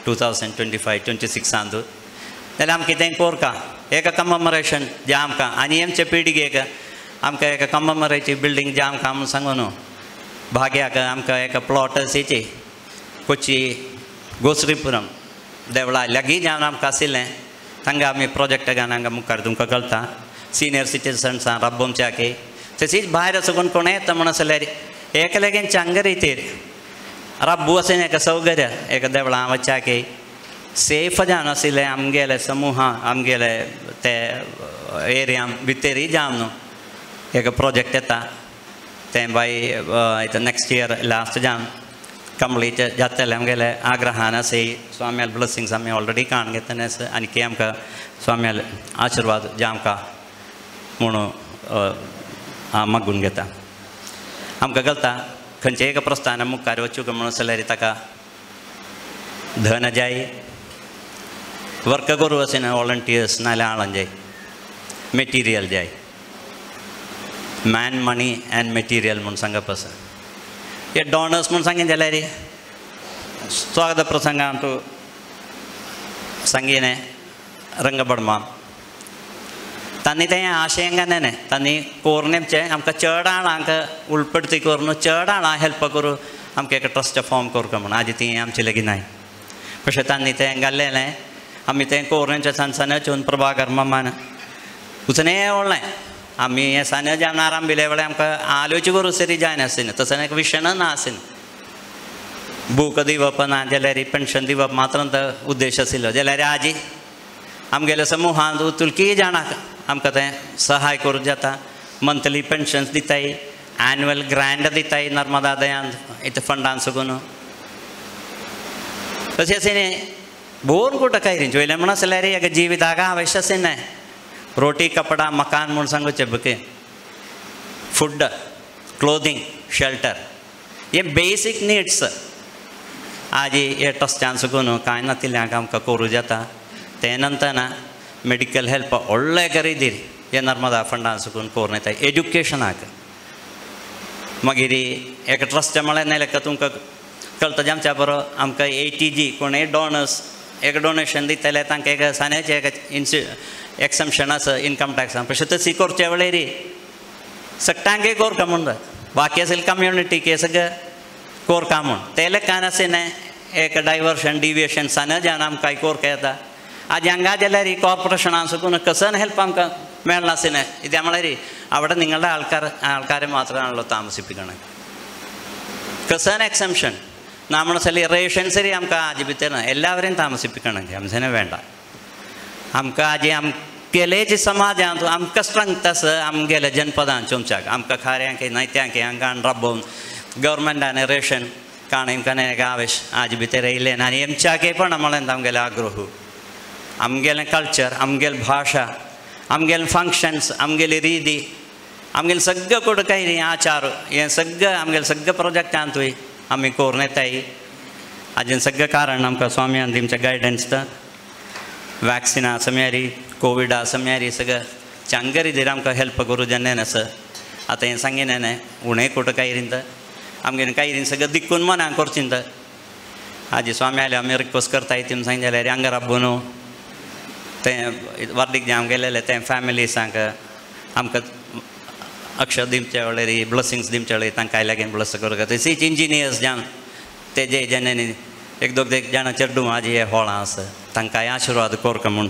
2025 26 जाल्यार आमकां कितें कोरका एक कममरेशन जें आमकां आनी आमचे पिळगेक आमकां एक कममरेची बिल्डींग जें आमकां आमी सांगू न्हू भाग्याक आमकां एक प्लॉट आशिल्ली कोची गोसरीपुरम देवळा लागीं जावन आमकां आशिल्लें तांकां आमी प्रोजेक्ट घालून हांगा मुखार तुमकां कळटा सिनियर सिटीजन्सां राबोवच्याक तशीच भायर सगून कोण येता म्हण आसल्यार एक लागीं चांग रितीर राबू आसून एक सौकर्य एक देवळां वच्याक सेफ जावन आशिल्लें आमगेले समूह आमगेले ते एरिया भितरय जावन न्हू एक प्रोजेक्ट येता तें बाय नेक्स्ट इयर लास्ट जावन कंप्लीट जातलें आमगेले आग्रहान आसी स्वाम्याल ब्लेसिंग्स आमी ऑलरेडी काण घेतले आसा आनी आमकां स्वाम्याल आशिर्वाद जे आमकां म्हणून हांव मागून घेता. आमकां कळटा खंयचें एक प्रस्थान मुखार वचूंक म्हणून जाल्यार ताका धन जाय वर्क करूं अशें न्हय वॉलंटियर्स नाजाल्यार आळां जाय मेटिरियल जाय मॅन मनी एन्ड मेटिरियल म्हूण सांगप आसा. हे डॉनर्स म्हूण सांगीन जाल्यार स्वागत प्रसंगान तूं सांगिनें रंगबडमाम तांणी तें आशेंग न्ही तांणी कोरनेमचें आमकां चड आळांक उलपडती करून चड आळां हेल्प करूं आमकां एक ट्रस्ट फॉर्म करूंक म्हूण आजी ती आमचे लागीं नाय पशें तांणी तें घाल्लेलें आमी तें कोरनेमचें सान सानच प्रभाकर मामान उचने व्हडलें आमी हें सान्य जावन आराम बिले वेळार आमकां आलोवचे करूं सरी जायनासलें तसें एक विशन ना आशिल्लें बूक दिवप ना जाल्यार पेन्शन दिवप मात्र उद्देश आशिल्लो जाल्यार आजी आमगेल्या समुहांत तुलकी जाणांक आमकां तें सहाय करूं जाता मंथली पेन्शन्स दिताय एन्युअल ग्रांट दिताय नर्मदा दयान इतले फंडान सगून तशें आसा न्ही भोर कुठं काय चोयलें म्हण आसल्यार एक जिविताक आवश्य आशिल्लें रोटी कपडा मकान म्हूण सांगूचें बुके फूड क्लोथींग शेल्टर हे बेसीक निड्स आजी हे ट्रस्टान सुकून कांय नातिल्लें आमकां करूं जाता ते नंतर ना मेडिकल हेल्प व्हडलें खरेदी हे नर्मदा फंडान सुकून करून येता एड्युकेशनाक मागीर एक ट्रस्ट म्हळ्यार न्ही लेखा तुमकां कळटा आमच्या बरो आमकां ATG कोणूय डॉनर्स एक डोनेशन दितले तांकां एक सान्याचें एक इन्सि एक्सम्शन आसा इनकम टॅक्सान पशें तशी करचे वेळेर सगळ्यांकय कोरका म्हूण जाय बाकी आशिल्ले कम्युनिटीक सगळें कोरका म्हूण ते लेखान आशिल्लें एक डायवर्शन डिविएशन सान्या जावन आमकां कोरका येता आज हांगा जाल्यार कॉर्पोरेशनान सुकून कसन हेल्प आमकां मेळनाशिल्लें कित्याक म्हळ्यार അവിടെ നിങ്ങളുടെ ആൾക്കാരെ മാത്രമാണല്ലോ താമസിപ്പിക്കണത് കസൻ എക്സംഷൻ നമ്മൾ സ്ഥലം റേഷൻ സരി നമുക്ക് ആജി ഭിത്തർ എല്ലാവരെയും താമസിപ്പിക്കണമെങ്കിൽ അംസനെ വേണ്ട आमकां आजी आमगेले समाजांत आमकां स्ट्रंथ आसा आमगेले जनपदान चोमच्याक आमकां खाऱ्यांक नायत्यांक हांगा राबोवन गव्हर्मेंटान रेशन काणें एक आवेश आज भितर येयलें आनी आमच्याकय पण म्हळ्यार आमगेले आग्रह आमगेलें कल्चर आमगेले भाशा आमगेले फंक्शन्स आमगेली रिदी आमगेले सगळें कोण काय न्ही आचार हें सगळें आमगेले सगळें प्रोजेक्टांतूय आमी करून येताय हाजें सगळें कारण आमकां स्वाम्यान तुमचें गायडन्स वॅक्सिना समयारी कोविडा समयारी सगळं चांगरी धीर आमकां हेल्प करूं जेन्ना आसा आतां हें सांगिना न्ही उणें कुठं काय रिंत आमगेलें काय रिन सगळें दिक्कून मनाक करचीं आजी स्वामी आयले आमी रिक्वेस्ट करताय तुमी सांग जाल्यार हांगा राबू न्हू तें वर्दीक जें आमगेलें तें फॅमिलीसांक आमकां अक्षर दिवच्या वेळार ब्लेसिंग्स दिवच्या वेळार तांकां लागीं ब्लेस करूंक तशीच इंजिनियर्स जावन ते जे जेन्ना एक दोग एक जाणां चेडूं आजी हे होळां आसा तांकां आशिर्वाद करका म्हूण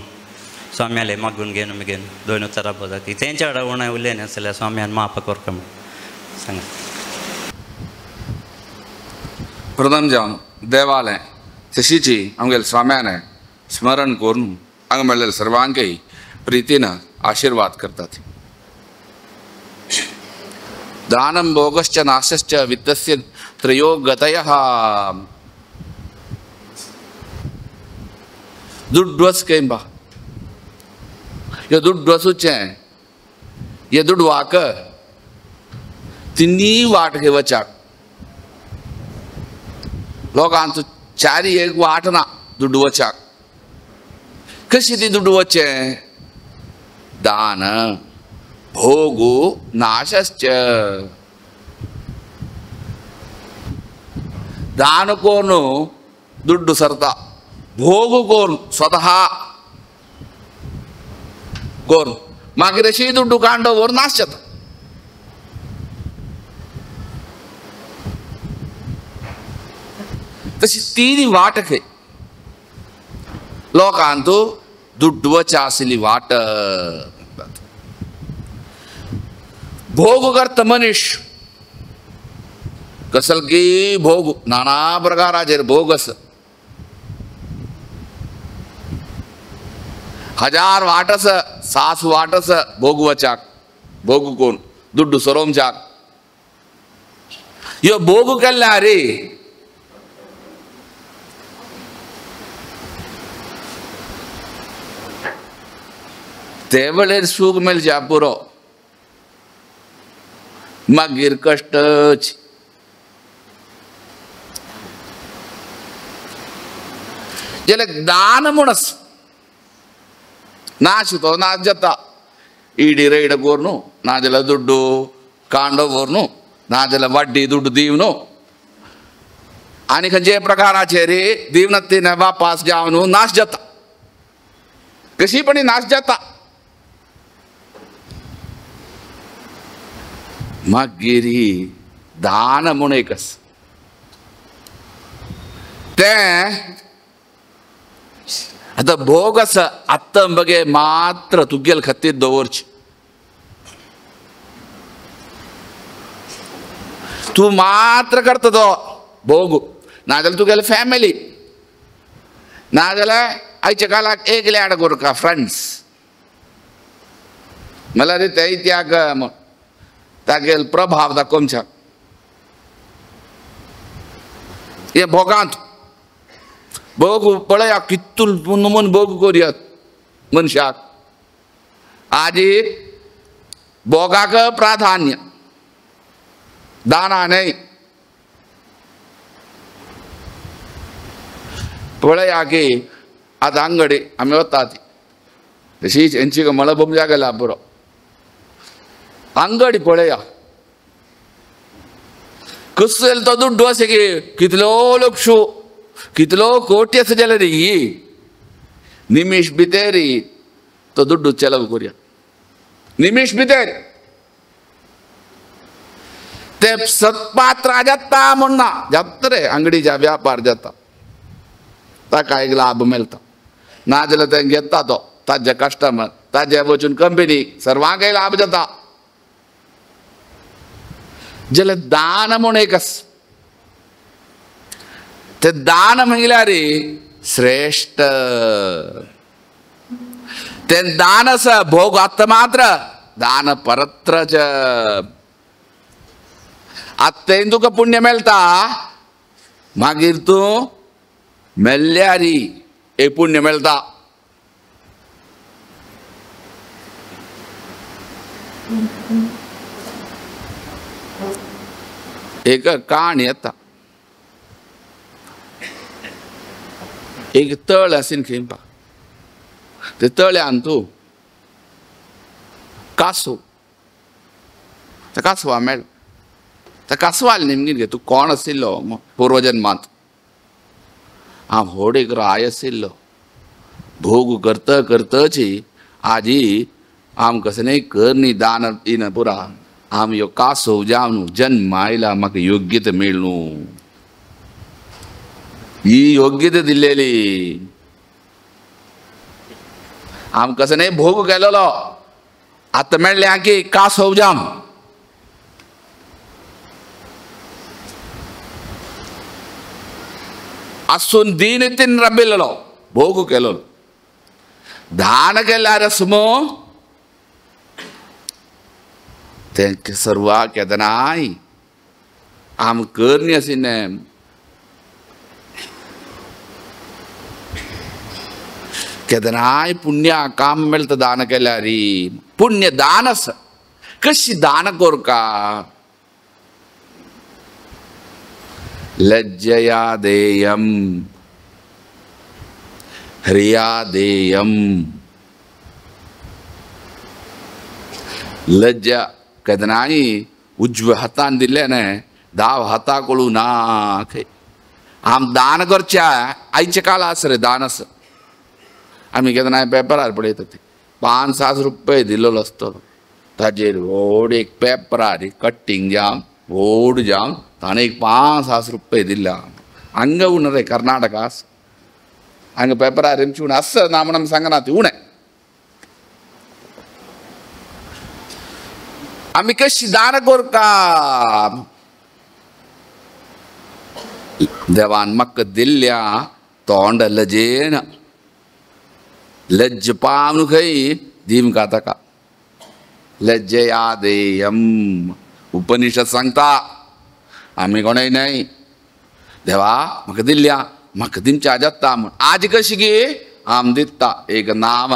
स्वाम्याले मागून घेवन मागीर दोन उतरां जाता तेंच्या वांगडा उणें उलयना आसल्यार स्वाम्यान माफ करका म्हूण सांगा. प्रथम जावन देवालय तशीची आमगेले स्वाम्याने स्मरण करून हांगा मेळ्ळेले सर्वांकय प्रितीन आशीर्वाद करतात. दानं भोगश्च नाशश्च वित्तस्य त्रयो गतयः. दुड्डवस केंबा हे दुड्डवसूचें हे दुडवाक तिन्ही वाट घेवच्याक लोकांचो चारी एक वाट ना दुडवच्याक. कशी ती दुडवचें? दान भोगू नाशश्च. दान कोण दुड्डू सरता, भोग कोण स्वतः कोण मागीर अशी दुड्डू कांडो व्हरून नाश जाता. तशी तिनी वाट खंय लोकांतू दुड्डवच्या आसली वाट. भोग करता मनीस कसलकी भोग नाना प्रकाराचेर भोग आसा. हजार वाट आसा, सास वाट आसा भोगवच्याक, भोग कोण दुड्डू सरोमच्याक. ह्यो भोग केल्ल्या रे ते वेळेर सूख मेळच्या पुरो, मागीर कश्टच. जाल्यार दान म्हूण आसा नाश तो नाश जाता. इडी रैड कोरनु नाजाल्यार दुड्डू कांडो व्हरनु नाजाल्यार वाड्डी दुड्डू दिवनु आनी खंयचे प्रकाराचेर दिवन तीन वापास जावन नाश जाता. कशी पण नाश जाता. मागीर दान म्हूण एक आसा तें आतां भोग आसा आत्तां बगे मात्र तुगेल खातीर दवरचें. तूं मात्र करता तो भोग, नाजाल्यार तुगेले फॅमिली, नाजाल्यार आयच्या काळाक एकले आड करका फ्रेंड्स म्हणल्यार ते त्याग तागेल प्रभाव दाखोवच्या हे भोगांत. भोग पळया कितून नमून भोग करुयात मनशाक. आजी भोगाक प्राधान्य, दाना न्हय. पळया की आतां अंगडी आमी वतात तशीच हेंची मळबम जागेला पुरो अंगडी पळया कसो तो दुड्डू आसा की कितलो लक्ष कितलो कोटी आसा जाल्यार निमिश भितर तो दुड्डू चलव करुया. निमिश भितर ते सत्पात्र जाता म्हूण ना जाता रे अंगडीच्या व्यापार जाता ताका एक लाभ मेळटा. नाजाल्यार तें घेता तो ताजे कस्टमर ताजे वचून कंपनी सर्वांकय लाभ जाता. जाल्यार दान म्हूण एक आसा ते दान म्हणल्यार श्रेश्ठ. ते दान आसा भोग आतां मात्र दान परत्र च. आतां तुका पुण्य मेळटा मागीर तूं मेल्ल्यार एक पुण्य मेळटा. एक काणी येता. एक तळ आसीन खेंपा ते तळ्यान तूं कासव त्या कासवा मेळ्ळो. त्या कासवाल नेमकी घे तूं कोण आशिल्लो पूर्वजन्मांत? हांव व्हड एक राय आशिल्लो. भोग करता करताची आजी आम कसं न्ही कर न्ही दान इन पुरा आम यो कासो जावन जन्म आयला म्हाका योग्यता मेळ्ळू ही योग्यता दिल्लेली आम कसं नाही भोग केलेलो आतां मेळ्ळें की कासो जाम आसून दीन तीन रबिल्लो भोग केलो दान केल्यार सुमो तें सर्वा केदनाय आम करणी आशिल्लें केदनाय पुण्य काम मेळटा दान केल्यार पुण्य दान आसा कशी दान करका लज्जया देयम ह्रिया देयम लज्जा केदनाय उजव्या हातान दिल्लें न्हय दाव हाता कळू ना आम दान करच्या आयच्या काळ आसा रे दान आसा आमी केदनाय पेपरार पळयता ते 5-7 रुपये दिल्लो आसतलो ताजेर व्हड एक पेपरार कट्टींग जावन व्हड जावन ताणें एक 5-7 रुपये दिल्ले हांगा उणें रे कर्नाटका आसा हांगा पेपरार आमची उणें आसा ना म्हूण आमी सांगना ती उणें आमी कशी दान करता देवान म्हाका दिल्ल्या तोंड लजेन लज्ज पावन खंय दिमका ताका लज्जया देयम उपनिषद सांगता आमी कोणय न्हय देवा म्हाका दिल्ल्या म्हाका दिमच्या जाता म्हूण आज कशी गे आम दिता एक नाम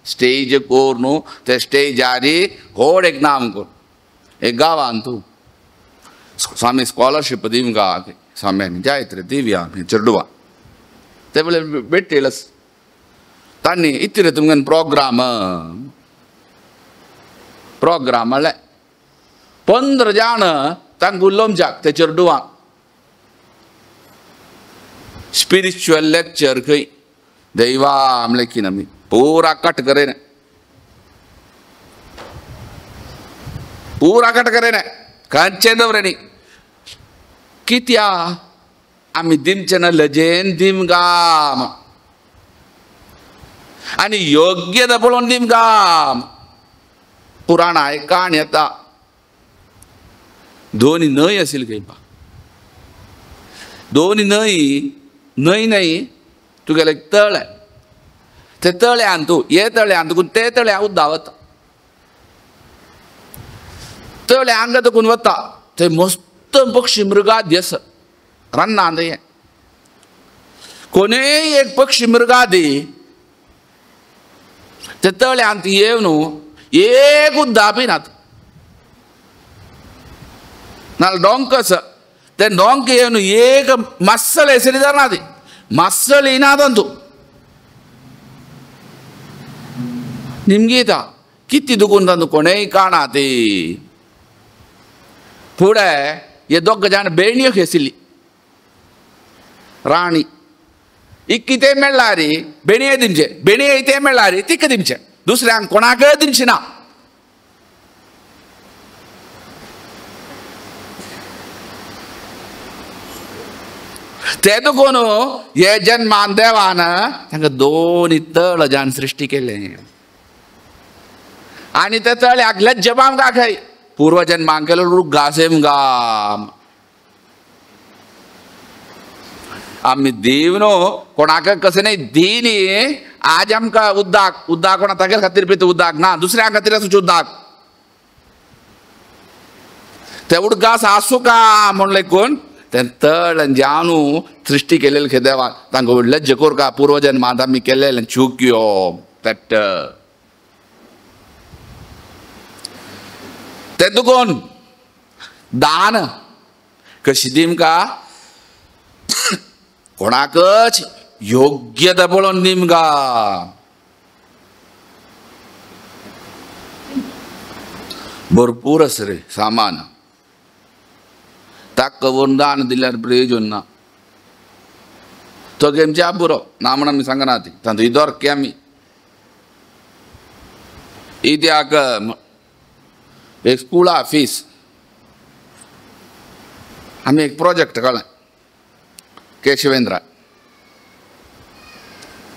स्टेज कोर न्हू ते स्टेजार व्हड एक नाम कोर एक गांवान तूं स्वामी स्कॉलरशीप दिवंका स्वामी जायत रे दिवया आमी चेडवा ते वेळार भेटलेस तांणी इतले तुमकां प्रोग्राम प्रोग्राम म्हणलें 15 जाण तांकां उलोवच्याक ते चेडवांक स्पिरिच्युअल लेक्चर खंय दैवा म्हणलें की आमी पूरा कट करे ने पूरा कट करे ने खंयचें दवरे न्ही कित्या आमी दिमचें ना लजेन दिमगा आनी योग्यता पळोवन दिमगा पुराण काण येता दोन न्हंय आशिल्ली खंय दोन न्हंय न्हंय न्हय तुगेलें एक तळें ते तळ्यान तूं हे तळ्यान तुकून ते तळ्या उद्दा वता तळ्या हांगा तुकून वता थंय मस्त पक्षी मृगादी आसा रानांत हें कोणूय एक पक्षी मृगादी ते तळ्यांत येवन एक उद्दा पिनात नाल्यार डोंक आसा ते डोंक येवन एक मस्सल हेसरी जाना ती मस्सल येना तूं निमगीता किती दुखून तांतू कोणेय काणा ती फुडें हे दोग जाण बेणयो खेसिल्ली राणी एक कितें मेळ्ळा रे बेणये दिमचे बेणये इतें मेळ्ळा रे तिका दिमचें दुसऱ्यांक कोणाकय दिमचें ना ते दुखून हे जन्मान देवान तांकां दोन तळ जान सृश्टी केलें आनी त्या तळ्याक लज्जबाम गा खंय पूर्वजन्मांक केलो रूख घासेम गा आमी देव न्हू कोणाक कशें न्हय दिनी आज आमकां उद्दाक उद्दाक कोणा तागेले खातीर पिता उद्दाक ना दुसऱ्या खातीर आसूचे उद्दाक ते उदकास आसूं का म्हणलें कोण तें तळ जावन सृश्टी केलेले खे देवान तांकां लज्ज कोरका पूर्वजन्मांत आमी केलेलें चुक्यो तेट तें तुकोन दान कशी दिमका कोणाकच योग्यता पळोवन दिमका भरपूर आसा रे सामान ताका व्हरून दान दिल्यार प्रयोजन ना तो गेमच्या पुरो ना म्हण आमी सांगना ती तांतू इदोरके आमी इत्याक एक स्कुला फीस आमी एक प्रोजेक्ट काडलें केशवेंद्रा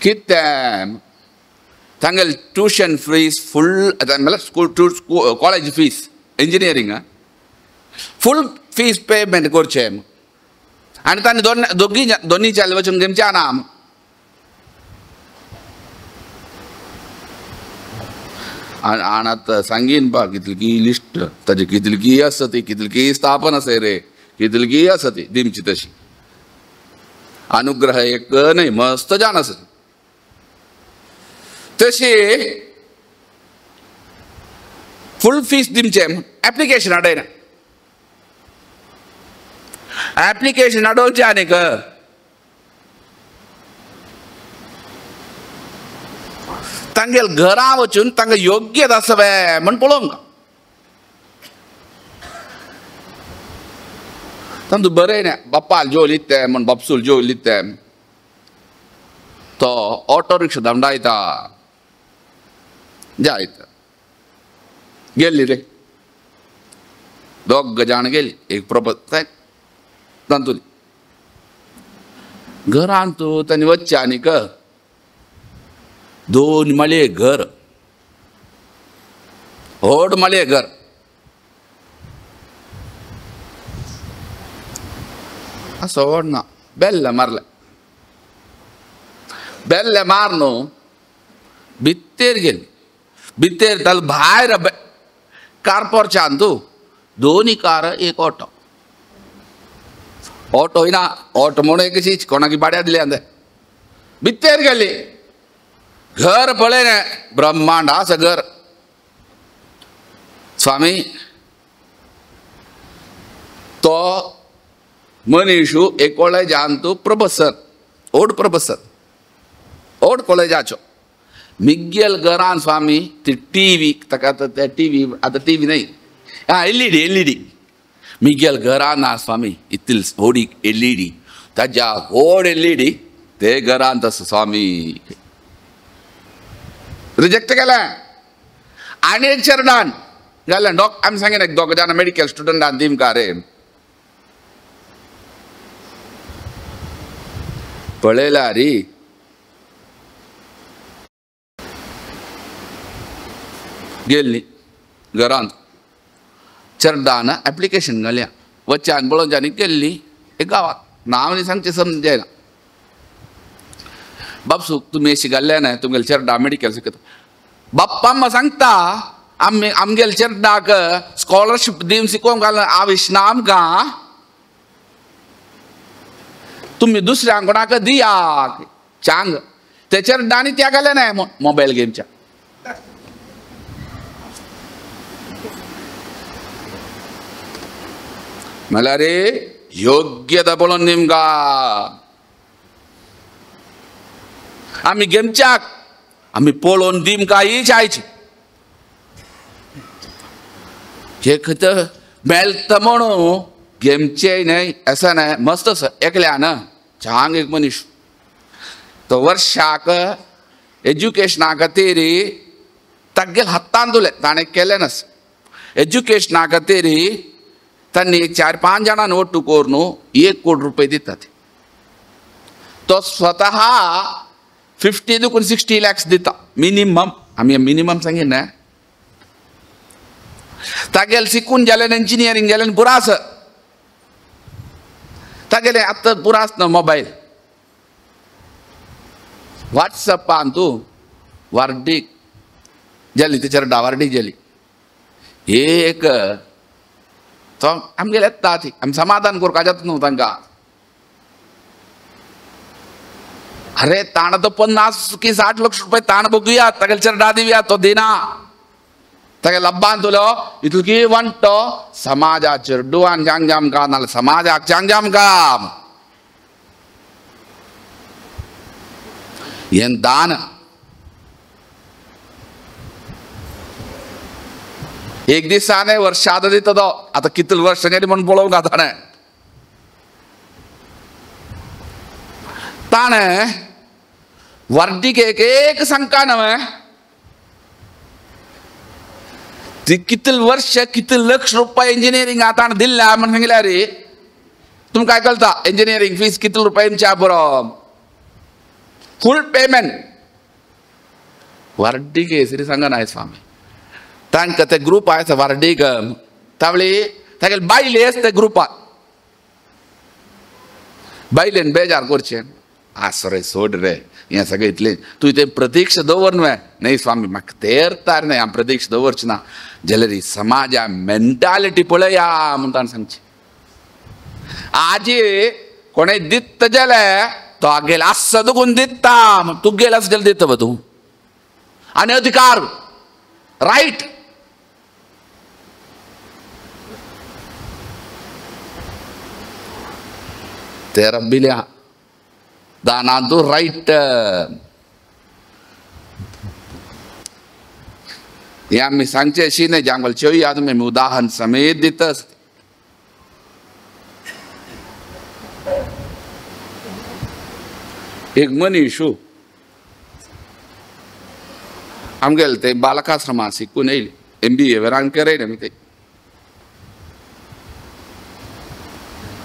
कितें तांगेले ट्युशन फीस फूल म्हणल्यार school to college fees engineering full fees payment करचें आनी तांणी दोगी दोनी चाल वचून घेवचें ना. आनी आतां सांगीन पा कितली लिस्ट ताजी कितली आसा ती कितली स्थापन आसा रे कितली आसा ती दिमची तशी अनुग्रह एक न्हय मस्त जाण आसा तशी फूल फीस दिमचें एप्लिकेशन हाडयना एप्लिकेशन हाडोवचें आनीक तांगेल घरा वचून तांकां योग्य आसा वे म्हण पळोवंक तांतू बरें न्ही बाप्पाल जेवली तें म्हण बापसूल जेवली तें तो ऑटो रिक्षा धांवडायता जायत गेल्ली रे दोग जाण गेली एक प्रोपर तांतूली घरांत तांणी वचचें आनीक दोन माळये घर व्हड माळये घर असो व्हड ना बेल्ल मारलें बेल्ल मार न्हू भित्तेर गेली भित्तेर ताल भायर कारपोरच्यान तूं दोनी कार एक ऑटो ऑटो ना ऑटो म्हणून एक चीज कोणाकी भाड्या दिली आंदे भित्तेर गेली घर पळय ब्रह्मांड आसा घर स्वामी तो मनीशू एक कॉलेजान तूं प्रोफेसर ओड प्रोफेसर ओड कॉलेजाचो मिगेल घरान स्वामी ती टी व्ही ताका आतां ते टी व्ही आतां टी व्ही न्हय आं एल ई डी मिगेल घरान आसा स्वामी इतली व्हडी एल ई डी ताज्या व्हड एल ई डी ते घरांत आसा स्वामी रिजेक्ट केलें आनी एक चरणान घालें डॉक आमी सांगेन एक दोग जाणां मेडिकल स्टुडंटान दिमकां रे पळयला री गेल्ली घरांत चरडान एप्लिकेशन घालया वच्यान पळोवच्यानी गेल्ली एक गांवाक नांव न्ही सांगचें समजायना बापसू तुमी अशी घाल्ले न्हय तुमगेले चेरडा मेडिकल शिकता बाप्पा अम्मा सांगता आमी आमगेले चेरडाक स्कॉलरशीप दिवन शिकोवंक घाल आविश ना आमकां तुमी दुसऱ्यांक कोणाक दिया चांग ते चेरडांनी त्या घाले न्हय मोबायल गेमच्या म्हणल्यार रे योग्यता पळोवन निमगा आमी गेमच्याक आमी पळोवन दिमकां ही जायची हे खंय मेळटा म्हणून गेमचें न्हय अशें न्हय मस्त आसा एकल्यान चांग एक मनीस तो वर्षाक एज्युकेशना खातीर तागेल हातान तुलें ताणें केलें नास एज्युकेशना खातीर तांणी 4-5 जाणांनी ओट्टू करून 1 कोटी रुपये दितात तो स्वतः 50 दुकून 60 लॅक्स दिता मिनिमम आमी मिनिमम सांगीन न्हय तागेले शिकून जालें इंजिनियरींग जालें पुरो आसा तागेले आतां पुरो आसना मोबायल व्हॉट्सएपान तूं वार्डीक जाली तेचेर डावार्डीक जाली एक तो आमगेले येता ती आमी समाधान करपाक जाता न्हू तांकां अरे ताण तो 50 की 60 लाख रुपये ताण बघूया तागेले चेरडा दिवया तो दिना तागे लब्बान तुलो इतली वंटो समाजाचेर डुवान चांग जाम का नाल्यार समाजाक चांग जाम काम हें दान एक दिसाने वर्षाद दिता तो आतां कितले वर्सां गेली म्हूण पळोवंक ताणें ताणें वर्दीक एक एक सांगता न्हय ती कितले वर्ष कितले लक्ष रुपया इंजिनियरिंग आतां दिल्ल्या म्हण सांगल्या रे तुमकां काय कळता इंजिनियरिंग फीस कितले रुपयांच्या बरो फूल पेमेंट वर्डीक हेसरी सांगा नाय स्वामी तांकां ते ग्रुप आसा वर्डीक तावळी तागेले बायले ते ग्रुपाक बायलेन बेजार करचें आसो रे सोड रे हें सगळें इतलें तूं तें प्रतीक्षा दवर न्हय न्हय स्वामी म्हाका तेरतार न्हय हांव प्रतीक्षा दवरचें ना जाल्यार समाजा मेंटालिटी पळया म्हूण ताणें सांगचें आजी कोणें दित्त जाल्यार तो आगेल आसा दुखून दिता तूं गेल आसा जाल्यार दिता तूं आनी अधिकार रायट ते रब्बिल्या दानांतू रायट हे आमी सांगचे अशी न्हय जांगल चोया तुमी उदाहरण समेत दिता. एक मनीस आमगेले ते बालकाश्रमा शिकून येयले MBA वेरान करयले आमी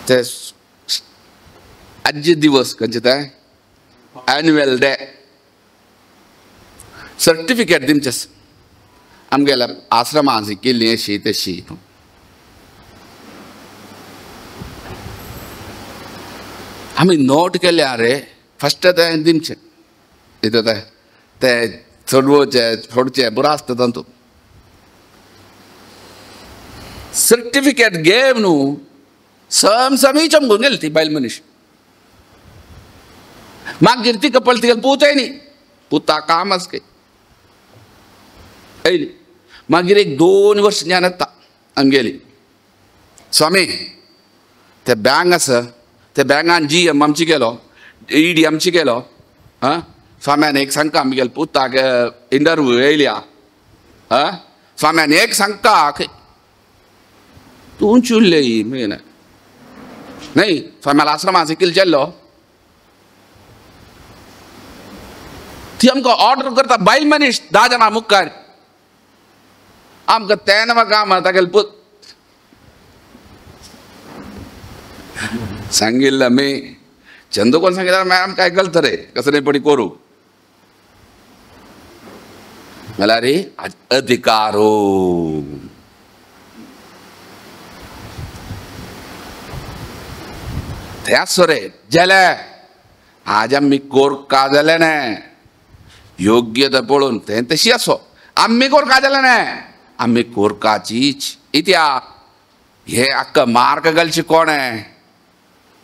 ते आजचे दिवस खंयचे ते एन्युअल डे सर्टिफिकेट दिवचें आमगेल्या आश्रमान शिकिल्ली अशी तशी आमी नोट केल्या रे फस्ट तें दिवचें कितें ते चडवचें फोडचें बरो आसता तातूंत सर्टिफिकेट घेवन न्हू समसमी चमकून गेली ती बायल मनीस मागीर तिका पळय तिका पूत न्ही पुता काम आसा काय येयली मागीर एक 2 वर्स ज्ञान येता आमगेली स्वामी ते बँक आसा ते बँकान GM आमची गेलो ED आमची गेलो आं स्वाम्यान एक सांगता आमगेले पुताक इंटरव्यू येयल्या आं स्वाम्यान एक सांगता तूं चुल्ले न्हय स्वाम्याला आश्रमा शिकील गेल्लो ती आमकां ऑर्डर करता बायल मनीस 10 जाणां मुखार आमकां तें नाका काम तागेले पूत सांगिल्लें आमी चंदू कोण सांगितलं मॅडम काय गलत रे कसं नाही पडी करू मला रे अधिकारो ते रे जाले आज आमी कोरका जाले ना योग्य पळोवन तें तशी आसो आमी कोरका जाले ना आमी कोरकाचीच इत्या हे आक्का मार्क घालची कोण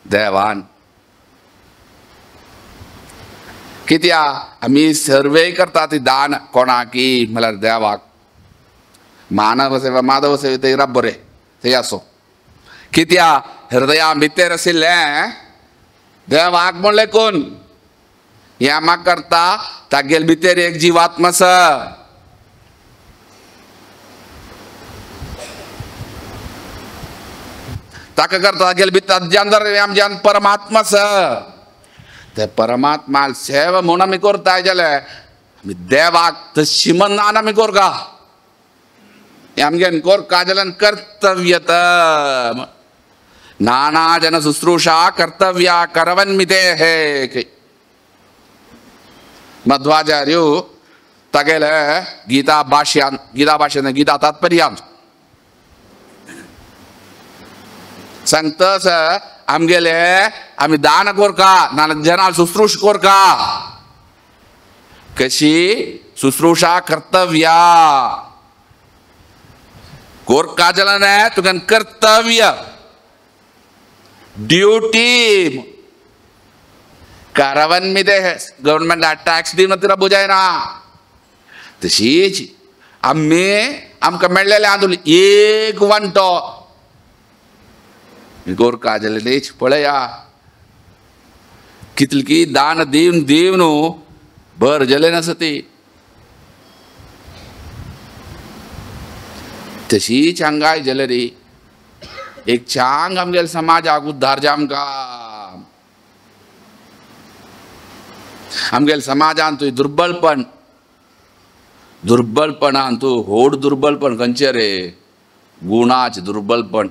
देवान कित्या आमी सर्वे करता ती दान कोणाकी म्हळ्यार देवाक मानव सेवा माधव सेवा ते बरें ते आसो कित्या हृदया भितर आशिल्लें देवाक म्हणलें कोण हें म्हाका करता तागेले भितर एक जिवात्मा आसा ताका करता तागेले भितर आमच्यान परमात्मा आसा ते परमात्मा सेवा म्हूण आमी करताय जाल्यार आमी देवाक तशी मनान आमी कोरका आमगे कोरका जाल्यार कर्तव्य नाना जन शुश्रूषा कर्तव्य करवन्मिते हे मध्वाचार्य तागेले गीता भाष्यान गीता भाष्यान गीता तात्पर्यान सांगतस आमगेले आमी दान कोरका ना जनाल शुश्रूष कोरका कशी शुश्रूषा कर्तव्या कोरका जाल्यार न्हय तुका कर्तव्य ड्युटी करवन्मिते गव्हर्नमेंट टॅक्स दिवन तिला बुजायना तशीच आमी आमकां मेळ्ळेलें आंदोलन एक वांटो गोरका जालें पळया कितली दान दिवन दिवन न्हू बर जालें नासता ती तशीच हांगाय जालें रे एक चांग आमगेले समाजाक उद्धार जामकां आमगेले समाजान तुय दुर्बलपण दुर्बलपणान तूं होड दुर्बलपण खंयचें रे गुणाचें दुर्बलपण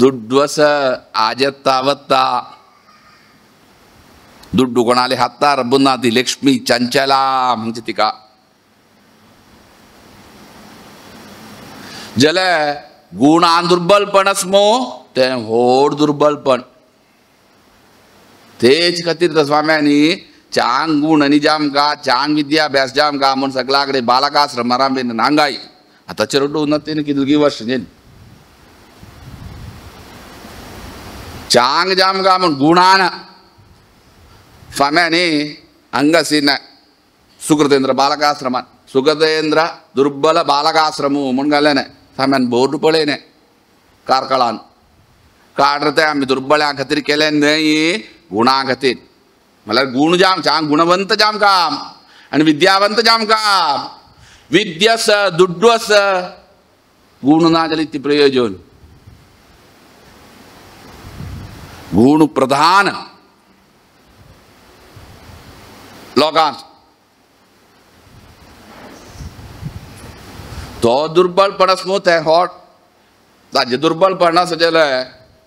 दुड्डवस आजेत्ता वत्ता दुड्डू कोणाले हातार बुन्ना ती लक्ष्मी चंचला म्हणजे तिका जाल्यार गुणान दुर्बलपण आसमो तें व्हड दुर्बलपण तेच खातीर तर स्वाम्यांनी चांग गुण आनी जामका चांग विद्याभ्यास जामका म्हूण सगळ्या कडेन बालकाश्रम आरंभेन नांगाय आतां चेरडू ना तेणी कितली वर्ष न्ही चांग जामका म्हूण गुणान स्वाम्यांनी अंगसीन सुकृतेंद्र बालकाश्रमान सुकृतेंद्र दुर्बल बालकाश्रम म्हूण घालें ना स्वाम्यान बोर्ड पळयलें कार्कळान काडर ते आमी दुर्बळ्यां खातीर केलें न्हय गुणा खातीर म्हळ्यार गुण जाम चांग गुणवंत जाम काम आनी विद्यावंत जाम काम विद्यास दुड्डू आस गुण ना जाल्यार ती प्रयोजन गुण प्रधान लोकांत तो दुर्बलपण आसमो तें हॉट ताजें दुर्बलपण आसा जाल्यार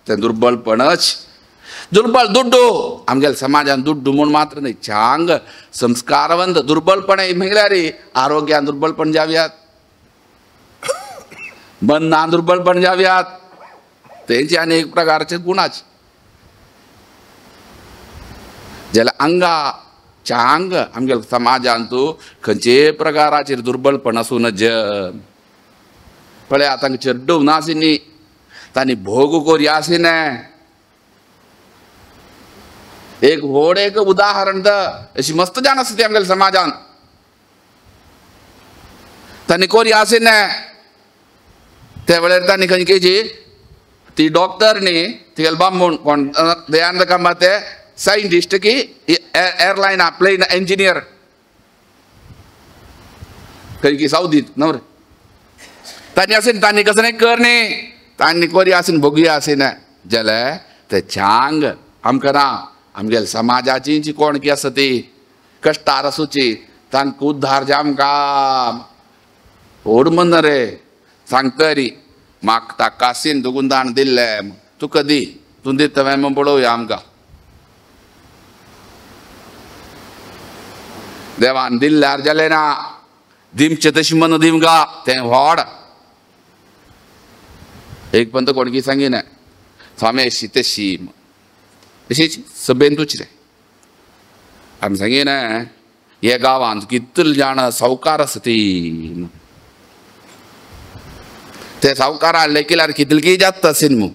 तें दुर्बलपणच दुर्बल दुड्डू आमगेल्या समाजान दुड्डू म्हूण मात्र न्हय चांग संस्कारवंत दुर्बलपण म्हळ्यार आरोग्यान दुर्बलपण जावयात मनान दुर्बलपण जावयात तेंचे आनी एक प्रकारचे गुणाचे जाल्यार आंगा चांग आमगेल्या समाजान तूं खंयचे प्रकाराचेर दुर्बलपण आसूं नज पळय आतां चेड्डू नासिनी तांणी भोग कोरी आसिने एक व्हड एक उदाहरण तर अशी मस्त जाण आसा ती आमगेल्या समाजान तांणी कोरी आसिने त्या वेळार तांणी खंय केची ती डॉक्टर न्ही तिगेले बामण कोण दयानंद कामत ते सायंटिस्ट की एअरलायन प्लेन इंजिनियर खंय की सावदीत न्हय रे तांणी आसिन तांणी कसं नाही कर न्ही तांणी कोरी आसिन भोगया आसिना जाल्यार ते चांग आमकां ना आमगेल्या समाजाची जी कोण की आसा ती कश्टार आसूची तांकां उद्धार जामकां व्हड मन रे सांगता री म्हाका ताका आसीन तुका दान दिल्लें तुका दी तूं दिता म्हूण पळोवया आमकां देवान दिल्ल्यार जालें ना दिमचें तशें मन दिमगा तें व्हड एक पंत कोणकी सांगिना स्वामी अशी तशी अशीच सभेंतूच रे आमी सांगिना हे गांवांत कितले जाण सावकार आसा ती ते सावकारा लेखिल्यार कितली जाता आसीन मू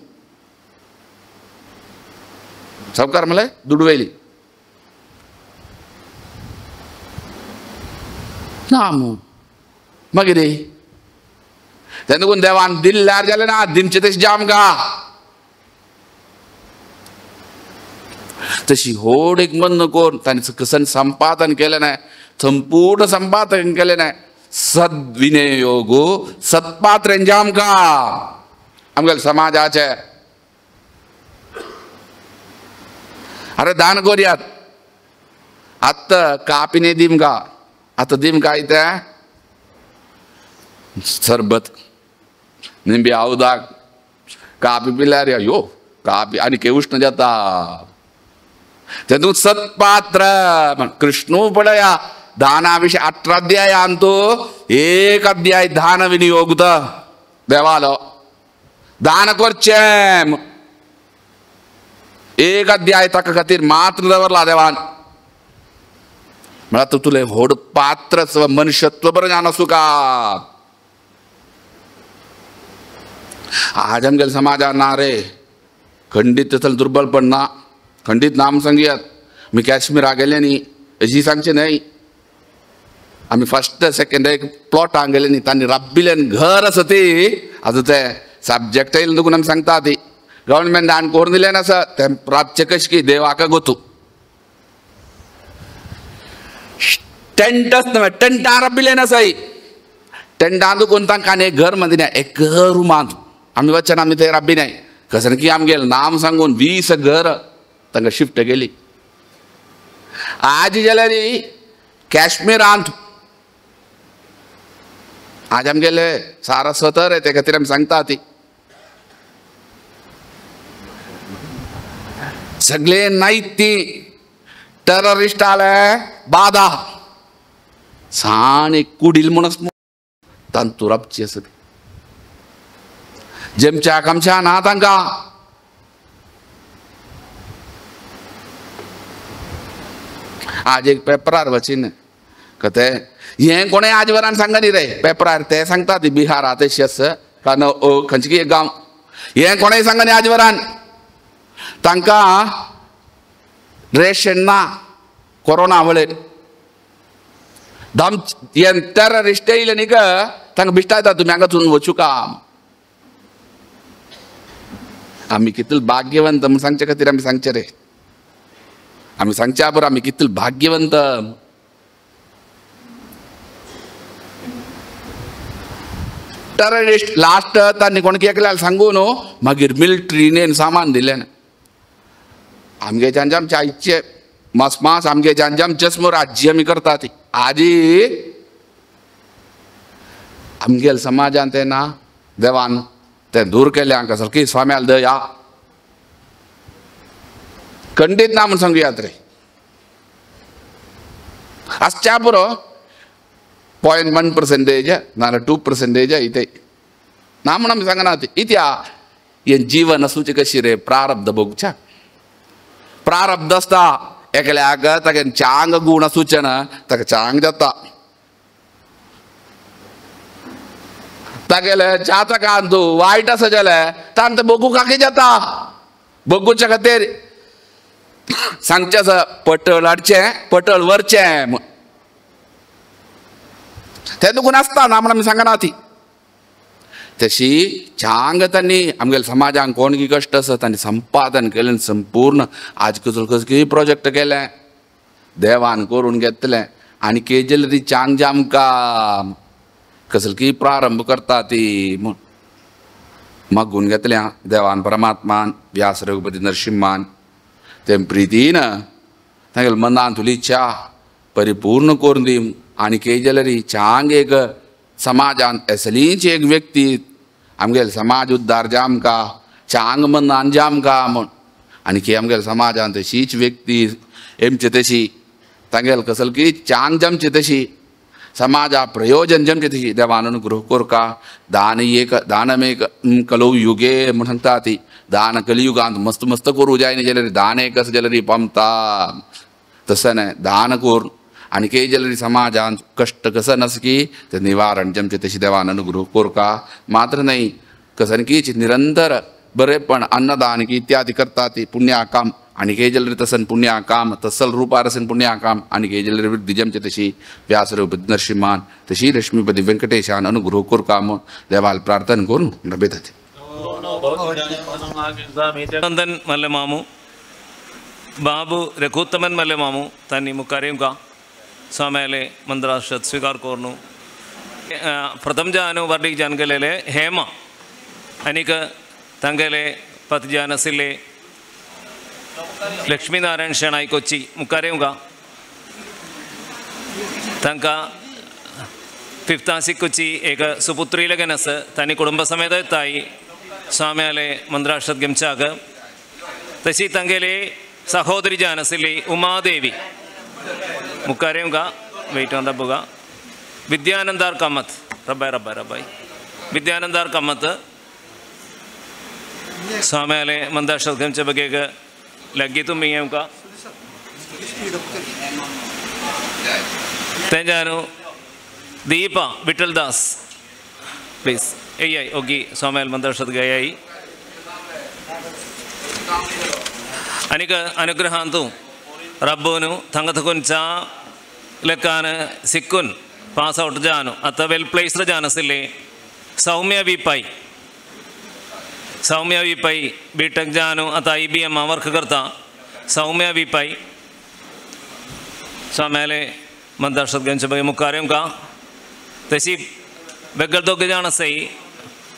सावकार म्हळ्यार दुडवेली ना मू मागीर तेन्ना कोण देवान दिल्ल्यार जालें ना दिमचें तशें जामगा तशी व्हड एक मन करून तांणी कसन संपादन केलें ना संपूर्ण संपादन केलें ना सद्विनियोगो सत्पात्र जामका आमगेल्या समाजाचे अरे दान करुयात आतां कापिने दिमगा आतां दिमगा इतें सरबत निंबी उदक कापी पिल्यार यो कापी आनी उश्ण जाता तेतून सत्पात्र कृष्णू पळया दाना विषय 18 अध्यायांतु एक अध्याय दान विनियोग देवालो दान करचें एक अध्याय ताका खातीर मात्र दवरला देवान म्हळ्यार तुलें व्हड पात्र मनुष्यत्व बरें जाण आसूं का आज आमगेल्या समाजान ना रे खंडीत तसलें दुर्बलपण ना खंडीत नाम सांगयात मी काश्मीरा गेले न्ही अशी सांगचें न्हय आमी फर्स्ट सेकंड एक प्लॉट गेले न्ही तांणी राबिल्ल्यान घर आसा ती आतां ते सब्जेक्ट येयलें देखून आमी सांगता ती गव्हर्मेंटान करून दिलें आसा तें रातचें कशें की देवाक गोतू टेंटच न्हय टेंटान राबिल्लें आसा टेंटान दुकून तांकां एक घर म्हणटा एक रुमांत आमी वचन आमी थंय राबी नाय कसं की आमगेलें नाम सांगून 20 घर तांकां शिफ्ट केली आज जाल्यार काश्मीरांत आज आमगेले सारस्वत रे ते खातीर आमी सांगता ती सगळे नाहीत ती टेररिस्ट आले बादा सान एक कुडील म्हणून तांतू राबची आसा ती जेमच्या आमच्या ना तांकां आज एक पेपरार वचीन कते हें कोणें आज वरान सांगना न्ही रे पेपरार ते सांगता ती बिहार तेशी आसा कारण खंयची एक गांव हें कोणें सांगना न्ही आज वरान तांकां रेशन ना कोरोना वळेर धाम हे टेररिस्ट येयले न्ही ग तांकां बिश्टायता तुमी हांगासून वचूं काम. आमी कितले भाग्यवंत म्हूण सांगचे खातीर आमी सांगचे रे आमी सांगच्या बरोबर आमी कितले भाग्यवंत. टेररिस्ट लास्ट तांणी कोण एकल्याक सांगू न्हू मागीर मिलिट्रीन सामान दिलें आमगे जांचे आमच्या आयचे मास मास आमगे जांचे आमचे समोर आजी आमी करता ती आजी आमगेल समाजान ते ना देवान ते दूर केले आमकां सारकी स्वाम्याल दया खंडीत ना म्हूण सांगुयात रे आसच्या पुरो 0.1% नाजाल्यार 2% इथे ना म्हूण आमी सांगना ती इत्या हें जीवन आसूचें कशी रे प्रारब्ध भोगच्या प्रारब्ध आसता एकल्याक तागे चांग गूण आसूचें ना ताका चांग जाता तागेले जातकान तूं वायट आसा जाल्यार तांकां भोगू काकी जाता भोगूच्या खातीर सांगचें आसा पटळ हाडचें पटळ व्हरचें म्हूण तें दुखून आसता ना म्हूण आमी सांगना ती तशी चांग तांणी आमगेल्या समाजान कोण की कश्ट आसा तांणी संपादन केलें संपूर्ण आज कसलो कसली प्रोजेक्ट केलें देवान करून घेतलें आनी केजेल ती चांग जामकां कसल की प्रारंभ करता ती म्हूण मागून घेतल्या देवान परमात्मान व्यास रघुपती नरसिंहान ते प्रितीन तांगेले मनान तुली च्या परिपूर्ण करून दी आनी केजलरी चांग एक समाजान असलीच एक व्यक्ती आमगेले समाज उद्धार जामका चांग मनान जामका म्हूण आनी की आमगेले समाजान तशीच व्यक्ती एमचे तशी तांगेले कसल की चांग जमचे तशी समाजा प्रयोजन जमचे तशी देवान अनुग्रह कोरका दान एक दानमेक कलौ युगे म्हूण सांगता ती दान कलियुगांत मस्त मस्त करूं जाय न्ही जाल्यार दान एक आसा जाल्यार पामता तशें न्हय दान करून आनी के जाल्यार समाजान कश्ट कसं नासता की ते निवारण जमचे तशी देवान अनुग्रह कोरका मात्र न्हय कसन की निरंतर बरेपण अन्नदान की इत्यादी करता ती पुण्याकाम आनी के जाल्यार तसन पुण्याकाम तसल रुपार असन पुण्याकाम आनी के जाल्यार वृद्धी जमचे तशी व्यास रघुपती नरसिंहान तशी लक्ष्मीपती वेंकटेशान अनुग्रह कोरका म्हूण देवाल प्रार्थना करून रबेता. नंदन मल्लमामू बाबू रघुत्तमन मल्लमामू तांणी मुखार स्वाम्याले मंत्राक्षत स्वीकार कोरनु प्रथम जानु वर्डीक जानगेले हेमा अनिक तांगेले पत जानसिले लक्ष्मीनारायण शेणाई कोच्ची मुखार तांकां फिफ्तासिक कोच्ची एक सुपुत्री लगन आसा तांणी कुटुंब समेत ताई स्वाम्याले मंत्राक्षत घेवच्याक तशी तांगेले सहोदरी जानसिली उमादेवी मुखार वेट ऑन रब्बुगा विद्यानंदार कामत रब्बाय रब्बाय रब्बाय विद्यानंदार कामत स्वाम्याले मंदाक्षत घेवचे बगेक लग्गी तुमी येवका तेंजानु दीपा विठ्ठलदास प्लीज एय ओगी स्वाम्याल मंदाक्षत गयाई अनेक अनुग्रहांतु रब्बोनु थंगथकुन चा लेकान सिक्कुन पास आउट जानु अत वेल placed जानसिले Soumya V Pai B Tech जानु अत IBM work करता सौम्या we पाई स्वाम्याले मंदाक्षत घेवचे बगे मुखार का तशी वेगळे दोग जाण आसाय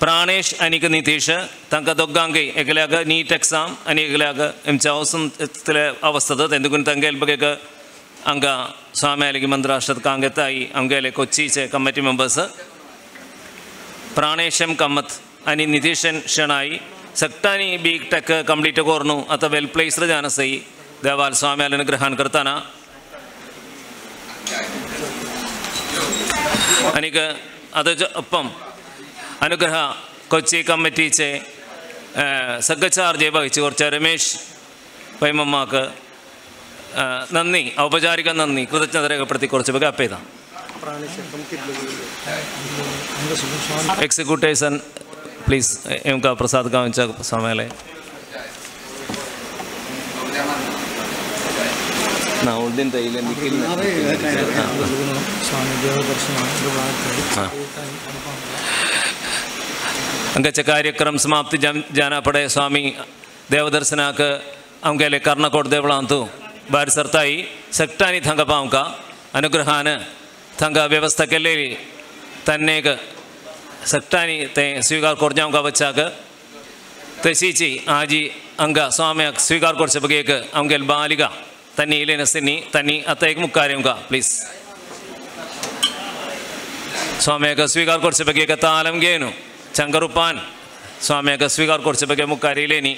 प्राणेश आनीक नितीश तांकां दोगांकय एकल्याक नीट एग्जाम आनी एकल्याक एमच्या वचून अवस्था तेंदुकून तांगेले बगे अंगा स्वाम्यालिकी मंत्राष्ट्रात कांगेताई आमगेले कोच्चीचे कमिटी मेंबर्स प्राणेशम कम्मत आनी नितीशन शेणाई सगटांनी बी टेक कंप्लीट कोरनु आतां वेल प्लेस्ड जावन आसाय देवाल स्वाम्याल अनुग्रहान करतना आनीक आतां ഒപ്പം അനുഗ്രഹ കൊച്ചി കമ്മിറ്റിचे സഗ്ഗചാർജ് വഹിച്ച് കുറച്ച് രമേശ് പൈമമ്മാക്ക് നന്ദി, ഔപചാരിക നന്ദി കൃതജ്ഞത രേഖപ്പെടുത്തി കുറച്ച് പേർക്ക് അപ്പേത എക്സിക്യൂട്ടേഴ്സ് പ്ലീസ് എം ക പ്രസാദ് ഗാവിച്ച സമയലെ अंगाचे कार्यक्रम समाप्ति जाना पड़े स्वामी देवदर्शनाक आमगेले कर्णकोट देवळांतु भायर सरताई सगटांनी थांगा पावंका अनुग्रहान थांगा व्यवस्था केल्ली तन्नेक सगटांनी ते स्वीकार करचे आमकां वच्चाक तशीची आजी अंगा स्वाम्याक स्वीकार करचे बगेक आमगेले बालिका तन्नी इलेन आसनी तन्नी आतां एक मुखार येवंका प्लीज स्वाम्याक स्वीकार करचे बगेक तालम घेवन चंगरुपान स्वाम्याक स्वीकार करचे बगे मुखार येयलेनी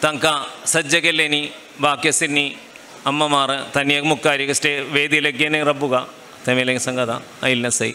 तांकां सज्ज केल्लेनी वाक्यसिन्नी अम्ममार तन्नी एक मुखार स्टे वेदी रब्बुगा तेमेले संगता आयिल्लें आसाय.